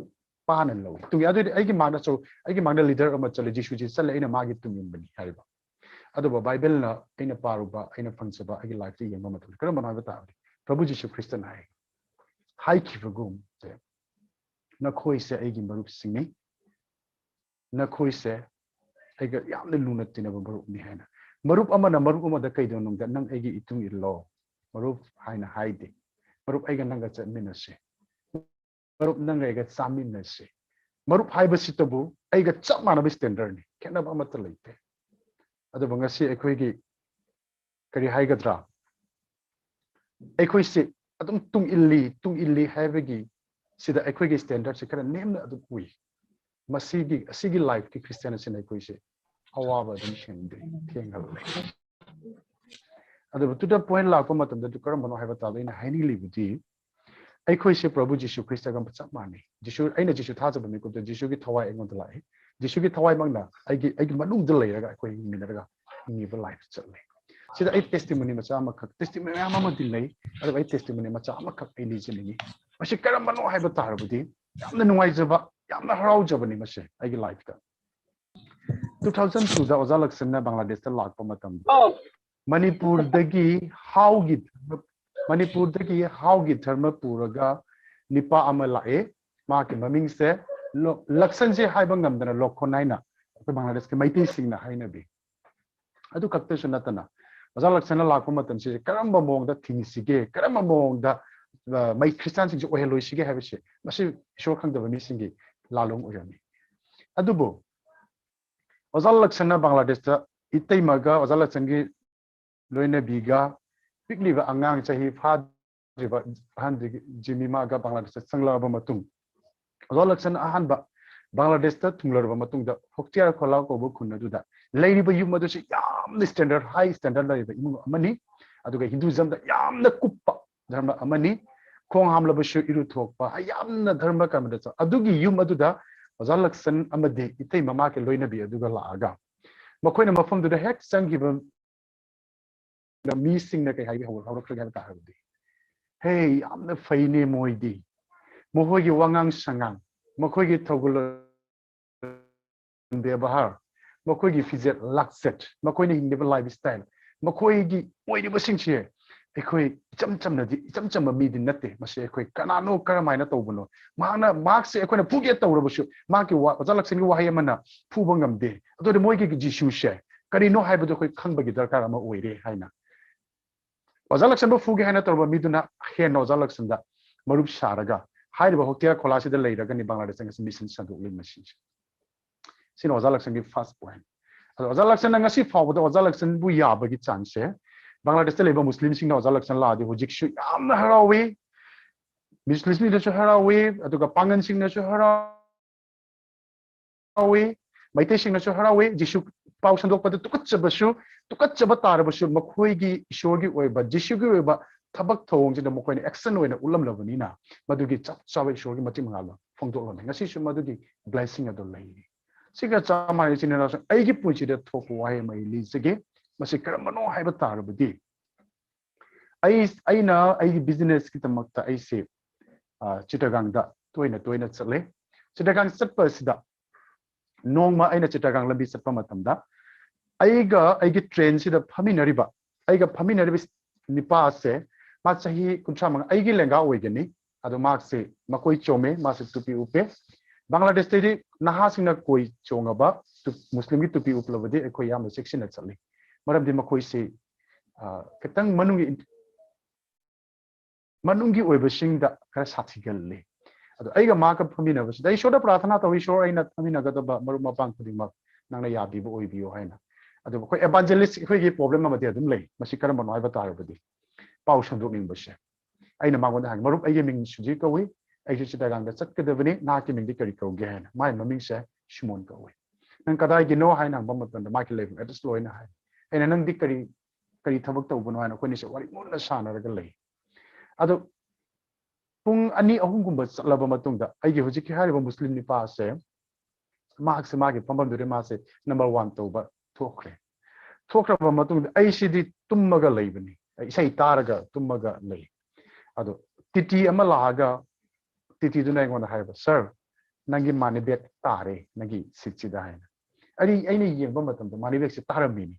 ꯄꯥꯅ ꯂꯧꯏ꯫ ꯇꯨꯡ ꯑꯗꯨꯗꯤ ꯑꯩꯒꯤ ꯃꯥꯡꯗꯁꯨ, ꯑꯩꯒꯤ ꯃꯥꯡꯗ ꯂꯤꯗꯔ ꯑꯃ ꯆꯠꯂꯦ, ꯖꯤꯁꯨꯁꯤ ꯆꯠꯂꯦ, ꯑꯩꯅ ꯃꯥꯒꯤ ꯇꯨꯡ ꯏꯟꯕꯅꯤ ꯍꯥꯏꯔꯤꯕ꯫ ꯑꯗꯨꯕꯨ ꯕꯥꯏꯕꯜꯅ ꯑꯩꯅ ꯄꯥꯔꯨꯕ, ꯑꯩꯅ ꯐꯪꯖꯕ, ꯑꯩꯒꯤ ꯂꯥꯏꯐꯇ ꯌꯦꯡꯕ ꯃꯇꯝꯗ ꯀꯔꯝꯕꯅꯣ ꯍꯥꯏꯕ ꯇꯥꯔꯗꯤ, ꯄ꯭ꯔꯚꯨ ꯖꯤꯁꯨ ꯈ꯭ꯔꯤꯁꯇꯅ ꯍꯥꯏ, ꯍꯥꯏꯈꯤꯕꯒꯨꯝ, ꯅꯈꯣꯏꯁꯦ ꯑꯩꯒꯤ ꯃꯔꯨꯞꯁꯤꯡꯅꯤ, ꯅꯈꯣꯏꯁꯦ ꯑꯩꯒ ꯌꯥꯝꯅ ꯂꯨꯅ ꯇꯤꯟꯅꯕ ꯃꯔꯨꯞꯅꯤ ꯍꯥꯏꯅ꯫ ꯃꯔꯨꯞ ꯑꯃꯅ ꯃꯔꯨꯞ ꯑꯃꯗ ꯀꯩꯗꯧꯅꯨꯡꯗ "ꯅꯪ ꯑꯩꯒꯤ ꯏꯇꯨꯡ ꯏꯜꯂꯣ, ꯃꯔꯨꯞ" ꯍꯥꯏꯅ ꯍꯥꯏꯗꯦ꯫ "ꯃꯔꯨꯞ, ꯑꯩꯒ ꯅꯪꯒ ꯆꯠꯃꯤꯟꯅꯁꯦ, ꯃꯔꯨꯞ, ꯅꯪꯒ ꯑꯩꯒ ꯆꯥꯃꯤꯟꯅꯁꯦ"꯫ ꯃꯔꯨꯞ ꯍꯥꯏꯕꯁꯤꯇꯕꯨ ꯑꯩꯒ ꯆꯞ ꯃꯥꯟꯅꯕ ꯁ꯭ꯇꯦꯟꯗꯔꯗꯅꯤ, ꯈꯦꯠꯅꯕ ꯑꯃꯠꯇ ꯂꯩꯇꯦ꯫ ꯑꯗꯨꯕꯨ ꯉꯁꯤ ꯑꯩꯈꯣꯏꯒꯤ ꯀꯔꯤ ꯍꯥꯏꯒꯗ꯭ꯔꯥ, ꯑꯩꯈꯣꯏꯁꯤ ꯑꯗꯨꯝ ꯇꯨꯡ ꯏꯜꯂꯤ, ꯇꯨꯡ ꯏꯜꯂꯤ ꯍꯥꯏꯕꯒꯤ ꯁꯤꯗ ꯑꯩꯈꯣꯏꯒꯤ ꯁ꯭ꯇꯦꯟꯗꯔꯗꯁꯤ ꯈꯔ ꯅꯦꯝꯅ ꯑꯗꯨꯝ ꯎꯏ꯫ ꯃꯁꯤꯒꯤ, ꯑꯁꯤꯒꯤ ꯂꯥꯏꯐꯀꯤ ꯈ꯭ꯔꯤꯁꯇꯤꯌꯥꯟ ꯑꯁꯤꯅ ꯑꯩꯈꯣꯏꯁꯦ ꯑꯋꯥꯕ ꯑꯗꯨꯝ ꯊꯦꯡꯗꯦ, ꯊꯦꯡꯍꯜꯂꯦ꯫ ꯑꯗꯨꯕꯨ to the point ꯂꯥꯛꯄ ꯃꯇꯝꯗ ꯑꯗꯨ ꯀꯔꯝꯕꯅꯣ ꯍꯥꯏꯕ ꯇꯥꯕꯗ ꯑꯩꯅ ꯍꯥꯏꯅꯤꯡꯂꯤꯕꯗꯤ, ꯑꯩꯈꯣꯏꯁꯦ ꯄ꯭ꯔꯚꯨ ꯖꯤꯁꯨ ꯈ꯭ꯔꯤꯁꯇꯒ ꯆꯞ ꯃꯥꯟꯅꯩ꯫ ꯖꯤꯁꯨ, ꯑꯩꯅ ꯖꯤꯁꯨ ꯊꯥꯖꯕ ꯃꯤꯀꯨꯞꯇ ꯖꯤꯁꯨꯒꯤ ꯊꯋꯥꯏ ꯑꯩꯉꯣꯟꯗ ꯂꯥꯛꯏ꯫ ꯖꯤꯁꯨꯒꯤ ꯊꯋꯥꯏꯃꯛꯅ ꯑꯩꯒꯤ, ꯑꯩꯒꯤ ꯃꯅꯨꯡꯗ ꯂꯩꯔꯒ ꯑꯩꯈꯣꯏ ꯍꯤꯡꯃꯤꯟꯅꯔꯒ ꯍꯤꯡꯉꯤꯕ ꯂꯥꯏꯐ ꯆꯠꯂꯦ꯫ ꯁꯤꯗ ꯑꯩ ꯇꯦꯁꯇꯤꯃꯣꯅꯤ ꯃꯆꯥ ꯑꯃꯈꯛ, ꯇꯦꯁꯇꯤꯃꯣꯅꯤ ꯃꯌꯥꯝ ꯑꯃꯗꯤ ꯂꯩ, ꯑꯗꯨꯕꯨ ꯑꯩ ꯇꯦꯁꯇꯤꯃꯣꯅꯤ ꯃꯆꯥ ꯑꯃꯈꯛ ꯑꯩ ꯂꯤꯖꯅꯤꯡꯉꯤ꯫ ꯃꯁꯤ ꯀꯔꯝꯕꯅꯣ ꯍꯥꯏꯕ ꯇꯥꯔꯕꯗꯤ, ꯌꯥꯝꯅ ꯅꯨꯡꯉꯥꯏꯖꯕ, ꯌꯥꯝꯅ ꯍꯔꯥꯎꯖꯕꯅꯤ ꯃꯁꯦ ꯑꯩꯒꯤ ꯂꯥꯏꯐꯇ꯫ Two thousand twoꯗ ꯑꯣꯖꯥ ꯂꯛꯁꯟꯅ ꯕꯪꯒ꯭ꯂꯥꯗꯦꯁꯇ ꯂꯥꯛꯄ ꯃꯇꯝꯗ, ꯑꯣ꯫ ꯃꯅꯤꯄꯨꯔꯗꯒꯤ ꯍꯥꯎꯒꯤ, ꯃꯅꯤꯄꯨꯔꯗꯒꯤ ꯍꯥꯎꯒꯤ ꯙꯔꯃ ꯄꯨꯔꯒ ꯅꯤꯄꯥ ꯑꯃ ꯂꯥꯛꯑꯦ꯫ ꯃꯍꯥꯛꯀꯤ ꯃꯃꯤꯡꯁꯦ ꯂꯣ-, ꯂꯛꯁꯟꯁꯦ ꯍꯥꯏꯕ ꯉꯝꯗꯅ ꯂꯣꯈꯣꯟ ꯍꯥꯏꯅ ꯑꯩꯈꯣꯏ ꯕꯪꯒ꯭ꯂꯥꯗꯦꯁꯀꯤ ꯃꯩꯇꯩꯁꯤꯡꯅ ꯍꯥꯏꯅꯕꯤ꯫ ꯑꯗꯨ ꯈꯛꯇꯁꯨ ꯅꯠꯇꯅ, ꯑꯣꯖꯥ ꯂꯛꯁꯟꯅ ꯂꯥꯛꯄ ꯃꯇꯝꯁꯤꯗ ꯀꯔꯝꯕ ꯃꯑꯣꯡꯗ ꯊꯤꯡꯁꯤꯒꯦ, ꯀꯔꯝꯕ ꯃꯑꯣꯡꯗ, ꯑ, ꯃꯩ ꯈ꯭ꯔꯤꯁꯇꯥꯟꯁꯤꯡꯁꯦ ꯑꯣꯏꯍꯜꯂꯣꯏꯁꯤꯒꯦ ꯍꯥꯏꯕꯁꯦ, ꯃꯁꯤ ꯏꯁꯣꯔ ꯈꯪꯗꯕ ꯃꯤꯁꯤꯡꯒꯤ ꯂꯥꯂꯣꯡ ꯑꯣꯏꯔꯝꯃꯤ꯫ ꯑꯗꯨꯕꯨ ꯑꯣꯖꯥ ꯂꯛꯁꯟꯅ ꯕꯪꯒ꯭ꯂꯥꯗꯦꯁꯇ ꯏꯇꯩꯃꯒ ꯑꯣꯖꯥ ꯂꯛꯁꯟꯒꯤ ꯂꯣꯏꯅꯕꯤꯒ ꯄꯤꯛꯂꯤꯕ ꯑꯉꯥꯡ ꯆꯍꯤ ꯐꯥꯗ꯭ꯔꯤꯕ ꯑꯍꯟꯗꯨꯒꯤ ꯖꯤꯃꯤꯃꯥꯒ ꯕꯪꯒ꯭ꯂꯥꯗꯦꯁꯇ ꯆꯪꯂꯛꯑꯕ ꯃꯇꯨꯡ, ꯑꯣꯖꯥ ꯂꯛꯁꯟ ꯑꯍꯥꯟꯕ ꯕꯪꯒ꯭ꯂꯥꯗꯦꯁꯇ ꯊꯨꯡꯂꯔꯕ ꯃꯇꯨꯡꯗ ꯍꯣꯛꯇꯤꯌꯥꯔ ꯈꯣꯂꯥ ꯀꯧꯕ ꯈꯨꯟ ꯑꯗꯨꯗ ꯂꯩꯔꯤꯕ ꯌꯨꯝ ꯑꯗꯨꯁꯨ ꯌꯥꯝꯅ ꯁ꯭ꯇꯦꯟꯗꯔꯗ, ꯍꯥꯏ ꯁ꯭ꯇꯦꯟꯗꯔꯗ ꯂꯩꯔꯤꯕ ꯏꯃꯨꯡ ꯑꯃꯅꯤ꯫ ꯑꯗꯨꯒ ꯍꯤꯟꯗꯨꯏꯖꯝꯗ ꯌꯥꯝꯅ ꯀꯨꯞꯄ ꯙꯔꯃ ꯑꯃꯅꯤ꯫ ꯈꯣꯡ ꯍꯥꯝꯂꯕꯁꯨ ꯏꯔꯨ ꯊꯣꯛꯄ, ꯌꯥꯝꯅ ꯙꯔꯃ ꯀꯔꯃꯗ ꯆꯠ-, ꯑꯗꯨꯒꯤ ꯌꯨꯝ ꯑꯗꯨꯗ ꯑꯣꯖꯥ ꯂꯛꯁꯟ ꯑꯃꯗꯤ ꯏꯇꯩ ꯃꯃꯥꯒꯤ ꯂꯣꯏꯅꯕꯤ ꯑꯗꯨꯒ ꯂꯥꯛꯑꯒ ꯃꯈꯣꯏꯅ ꯃꯐꯝꯗꯨꯗ ꯍꯦꯛ ꯆꯪꯈꯤꯕ ꯃꯤꯁꯤꯡꯅ ꯀꯩ ꯍꯥꯏꯒꯦ ꯍꯧꯔꯛ-, ꯍꯧꯔꯛꯈ꯭ꯔꯒꯦ ꯍꯥꯏꯕ ꯇꯥꯔꯒꯗꯤ, "ꯍꯦ, ꯌꯥꯝꯅ ꯐꯩꯅꯦ ꯃꯣꯏꯗꯤ, ꯃꯈꯣꯏꯒꯤ ꯋꯥꯉꯥꯡ ꯁꯉꯥꯡ, ꯃꯈꯣꯏꯒꯤ ꯊꯧꯒꯜꯂꯣꯟ ꯕꯦꯕꯥꯔ, ꯃꯈꯣꯏꯒꯤ ꯐꯤꯖꯦꯠ ꯂꯥꯛꯆꯦꯠ, ꯃꯈꯣꯏꯅ ꯍꯤꯡꯂꯤꯕ ꯂꯥꯏꯐ ꯁ꯭ꯇꯥꯏꯜ, ꯃꯈꯣꯏꯒꯤ ꯑꯣꯏꯔꯤꯕꯁꯤꯡꯁꯦ ꯑꯩꯈꯣꯏ ꯏꯆꯝ ꯆꯝꯅꯗꯤ, ꯏꯆꯝ ꯆꯝꯕ ꯃꯤꯗꯤ ꯅꯠꯇꯦ꯫ ꯃꯁꯤ ꯑꯩꯈꯣꯏ ꯀꯅꯥꯅꯣ, ꯀꯔꯝꯍꯥꯏꯅ ꯇꯧꯕꯅꯣ? ꯃꯍꯥꯛꯅ, ꯃꯍꯥꯛꯁꯦ ꯑꯩꯈꯣꯏꯅ ꯐꯨꯒꯦ ꯇꯧꯔꯕꯁꯨ, ꯃꯍꯥꯛꯀꯤ ꯋꯥ-, ꯑꯣꯖꯥ ꯂꯛꯁꯟꯒꯤ ꯋꯥꯍꯩ ꯑꯃꯅ ꯐꯨꯕ ꯉꯝꯗꯦ꯫ ꯑꯗꯨꯗꯤ ꯃꯣꯏꯒꯤ ꯖꯤꯁꯨꯁꯦ ꯀꯔꯤꯅꯣ ꯍꯥꯏꯕꯗꯨ ꯑꯩꯈꯣꯏ ꯈꯪꯕꯒꯤ ꯗꯔꯀꯥꯔ ꯑꯃ ꯑꯣꯏꯔꯦ ꯍꯥꯏꯅ ꯑꯣꯖꯥ ꯂꯛꯁꯟꯕꯨ ꯐꯨꯒꯦ ꯍꯥꯏꯅ ꯇꯧꯔꯕ ꯃꯤꯗꯨꯅ ꯍꯦꯟꯅ ꯑꯣꯖꯥ ꯂꯛꯁꯟꯗ ꯃꯔꯨꯞ ꯁꯥꯔꯒ ꯍꯥꯏꯔꯤꯕ ꯍꯣꯇꯦꯜ ꯈꯣꯂꯥꯁꯤꯗ ꯂꯩꯔꯒꯅꯤ ꯕꯪꯒ꯭ꯂꯥꯗꯦꯁꯇ ꯉꯁꯤ ꯃꯤꯁꯟ ꯁꯟꯗꯣꯛꯂꯤ ꯃꯁꯤꯁꯦ꯫ ꯁꯤꯅ ꯑꯣꯖꯥ ꯂꯛꯁꯟꯒꯤ ꯐꯥꯔꯁ ꯄꯣꯏꯟ꯫ ꯑꯗꯣ ꯑꯣꯖꯥ ꯂꯛꯁꯟꯅ ꯉꯁꯤ ꯐꯥꯎꯕꯗ ꯑꯣꯖꯥ ꯂꯛꯁꯟꯕꯨ ꯌꯥꯕꯒꯤ ꯆꯥꯟꯁꯁꯦ ꯕꯪꯒ꯭ꯂꯥꯗꯦꯁꯇ ꯂꯩꯕ ꯃꯨꯁꯂꯤꯝꯁꯤꯡꯅ ꯑꯣꯖꯥ ꯂꯛꯁꯟ ꯂꯥꯛꯑꯗꯤ ꯍꯧꯖꯤꯛꯁꯨ ꯌꯥꯝꯅ ꯍꯔꯥꯎꯏ꯫ ꯃꯨꯁꯂꯤꯝꯁꯤꯡꯅꯁꯨ ꯍꯔꯥꯎꯏ, ꯑꯗꯨꯒ ꯄꯥꯡꯒꯟꯁꯤꯡꯅꯁꯨ ꯍꯔꯥꯎꯏ, ꯃꯩꯇꯩꯁꯤꯡꯅꯁꯨ ꯍꯔꯥꯎꯏ꯫ ꯖꯤꯁꯨ ꯄꯥꯎ ꯁꯟꯗꯣꯛꯄꯗ ꯇꯨꯀꯠꯆꯕꯁꯨ, ꯇꯨꯀꯠꯆꯕ ꯇꯥꯔꯕꯁꯨ ꯃꯈꯣꯏꯒꯤ ꯏꯁꯣꯔꯒꯤ ꯑꯣꯏꯕ, ꯖꯤꯁꯨꯒꯤ ꯑꯣꯏꯕ ꯊꯕꯛ ꯊꯧꯑꯣꯡꯁꯤꯗ ꯃꯈꯣꯏꯅ ꯑꯦꯛꯁꯟ ꯑꯣꯏꯅ ꯎꯠꯂꯝꯂꯕꯅꯤꯅ ꯃꯗꯨꯒꯤ ꯆꯞ ꯆꯥꯕ ꯏꯁꯣꯔꯒꯤ ꯃꯇꯤꯛ ꯃꯉꯥꯜꯗꯣ ꯐꯣꯡꯗꯣꯛꯂꯝꯃꯤ꯫ ꯉꯁꯤꯁꯨ ꯃꯗꯨꯒꯤ ꯕ꯭ꯂꯦꯁꯤꯡ ꯑꯗꯨ ꯂꯩꯔꯤ꯫ ꯁꯤꯒ ꯆꯞ ꯃꯥꯟꯅꯩ ꯏꯆꯤꯟ ꯏꯅꯥꯎꯁꯤꯡ, ꯑꯩꯒꯤ ꯄꯨꯟꯁꯤꯗ ꯊꯣꯛꯄ ꯋꯥꯍꯩ ꯑꯃ ꯑꯩ ꯂꯤꯖꯒꯦ꯫ ꯃꯁꯤ ꯀꯔꯝꯕꯅꯣ ꯍꯥꯏꯕ ꯇꯥꯔꯕꯗꯤ, ꯑꯩ, ꯑꯩꯅ ꯑꯩꯒꯤ ꯕꯤꯖꯤꯅꯦꯁꯀꯤꯗꯃꯛꯇ ꯑꯩꯁꯦ, ꯑ, ꯆꯤꯇꯒꯥꯡꯗ ꯇꯣꯏꯅ ꯇꯣꯏꯅ ꯆꯠꯂꯦ꯫ ꯆꯤꯇꯒꯥꯡ ꯆꯠꯄ ꯑꯁꯤꯗ ꯅꯣꯡꯃ ꯑꯩꯅ ꯆꯤꯇꯒꯥꯡ ꯂꯝꯕꯤ ꯆꯠꯄ ꯃꯇꯝꯗ ꯑꯩꯒ ꯑꯩꯒꯤ ꯇ꯭ꯔꯦꯟꯁꯤꯗ ꯐꯝꯃꯤꯟꯅꯔꯤꯕ, ꯑꯩꯒ ꯐꯝꯃꯤꯟꯅꯔꯤꯕ ꯅꯤꯄꯥꯁꯦ, ꯃꯥ ꯆꯍꯤ ꯀꯨꯟꯊ꯭ꯔꯥ ꯃꯉꯥ, ꯑꯩꯒꯤ ꯂꯦꯡꯒꯥ ꯑꯣꯏꯒꯅꯤ꯫ ꯑꯗꯣ ꯃꯍꯥꯛꯁꯦ ꯃꯀꯣꯏ ꯆꯣꯝꯃꯦ, ꯃꯥꯁꯦ ꯇꯨꯄꯤ ꯎꯞꯄꯦ꯫ ꯕꯪꯒ꯭ꯂꯥꯗꯦꯁꯇꯗꯤ ꯅꯍꯥꯁꯤꯡꯅ ꯀꯣꯏ ꯆꯣꯡꯉꯕ ꯇꯨ-, ꯃꯨꯁꯂꯤꯝꯒꯤ ꯇꯨꯄꯤ ꯎꯞꯂꯕꯗꯤ ꯑꯩꯈꯣꯏ ꯌꯥꯝꯅ ꯆꯦꯛꯁꯤꯟꯅ ꯆꯠꯂꯤ꯫ ꯃꯔꯝꯗꯤ ꯃꯈꯣꯏꯁꯤ, ꯑ, ꯈꯤꯇꯪ ꯃꯅꯨꯡꯒꯤ ꯏꯟ-, ꯃꯅꯨꯡꯒꯤ ꯑꯣꯏꯕꯁꯤꯡꯗ ꯈꯔ ꯁꯥꯊꯤꯒꯜꯂꯤ꯫ ꯑꯗꯣ ꯑꯩꯒ ꯃꯥꯒ ꯐꯝꯃꯤꯟꯅꯕꯁꯤꯗ ꯑꯩ ꯏꯁꯣꯔꯗ ꯄ꯭ꯔꯥꯊꯅꯥ ꯇꯧꯏ, "ꯏꯁꯣꯔ, ꯑꯩꯅ ꯐꯝꯃꯤꯟꯅꯒꯗꯕ ꯃꯔꯨꯞ ꯃꯄꯥꯡ ꯈꯨꯗꯤꯡꯃꯛ ꯅꯪꯅ ꯌꯥꯕꯤꯕ ꯑꯣꯏꯕꯤꯌꯨ" ꯍꯥꯏꯅ꯫ ꯑꯗꯨꯕꯨ ꯑꯩꯈꯣꯏ ꯑꯦꯚꯥꯟꯖꯦꯂꯤꯁ ꯑꯩꯈꯣꯏꯒꯤ ꯄ꯭ꯔꯣꯕ꯭ꯂꯦꯝ ꯑꯃꯗꯤ ꯑꯗꯨꯝ ꯂꯩ꯫ ꯃꯁꯤ ꯀꯔꯝꯕꯅꯣ ꯍꯥꯏꯕ ꯇꯥꯔꯕꯗꯤ, ꯄꯥꯎ ꯁꯟꯗꯣꯛꯅꯤꯡꯕꯁꯦ꯫ ꯑꯩꯅ ꯃꯉꯣꯟꯗ ꯍꯪꯉꯤ, "ꯃꯔꯨꯞ, ꯑꯩꯒꯤ ꯃꯤꯡ ꯁꯨꯖꯤ ꯀꯧꯏ, ꯑꯩꯁꯨ ꯆꯤꯇꯒꯥꯡꯗ ꯆꯠꯀꯗꯕꯅꯤ, ꯅꯍꯥꯛꯀꯤ ꯃꯤꯡꯗꯤ ꯀꯔꯤ ꯀꯧꯒꯦ?" ꯍꯥꯏꯅ꯫ "ꯃꯥꯒꯤ ꯃꯃꯤꯡꯁꯦ ꯁꯤꯃꯣꯟ ꯀꯧꯏ꯫ ꯅꯪ ꯀꯗꯥꯏꯒꯤꯅꯣ?" ꯍꯥꯏꯅ ꯍꯪꯕ ꯃꯇꯝꯗ ꯃꯥꯒꯤ ꯂꯩꯐꯝ ꯑꯦꯗ꯭ꯔꯦꯁ ꯂꯣꯏꯅ ꯍꯥꯏ꯫ ꯑꯩꯅ, "ꯅꯪꯗꯤ ꯀꯔꯤ, ꯀꯔꯤ ꯊꯕꯛ ꯇꯧꯕꯅꯣ?" ꯍꯥꯏꯅ ꯑꯩꯈꯣꯏꯅꯤꯁꯦ ꯋꯥꯔꯤ ꯃꯨꯟꯅ ꯁꯥꯟꯅꯔꯒ ꯂꯩ꯫ ꯑꯗꯣ ꯄꯨꯡ ꯑꯅꯤ ꯑꯍꯨꯝꯒꯨꯝꯕ ꯆꯠꯂꯕ ꯃꯇꯨꯡꯗ ꯑꯩꯒꯤ ꯍꯧꯖꯤꯛꯀꯤ ꯍꯥꯏꯔꯤꯕ ꯃꯨꯁꯂꯤꯝ ꯅꯤꯄꯥ ꯑꯁꯦ ꯃꯍꯥꯛꯁꯦ ꯃꯥꯒꯤ ꯐꯝꯐꯝꯗꯨꯗ ꯃꯥꯁꯦ ꯅꯝꯕꯔ ꯋꯥꯟ ꯇꯧꯕ ꯊꯣꯛꯈ꯭ꯔꯦ꯫ ꯊꯣꯛꯈ꯭ꯔꯕ ꯃꯇꯨꯡꯗ ꯑꯩꯁꯤꯗꯤ ꯇꯨꯝꯃꯒ ꯂꯩꯕꯅꯤ, ꯏꯁꯩ ꯇꯥꯔꯒ ꯇꯨꯝꯃꯒ ꯂꯩ꯫ ꯑꯗꯣ ꯇꯤꯇꯤ ꯑꯃ ꯂꯥꯛꯑꯒ ꯇꯤꯇꯤꯗꯨꯅ ꯑꯩꯉꯣꯟꯗ ꯍꯥꯏꯕ, "ꯁꯥꯔ, ꯅꯪꯒꯤ ꯃꯅꯤ ꯕꯦꯒ ꯇꯥꯔꯦ ꯅꯪꯒꯤ ꯁꯤꯠꯁꯤꯗ" ꯍꯥꯏꯅ꯫ ꯑꯩ, ꯑꯩꯅ ꯌꯦꯡꯕ ꯃꯇꯝꯗ ꯃꯅꯤ ꯕꯦꯒꯁꯦ ꯇꯥꯔꯝꯃꯤꯅꯤ,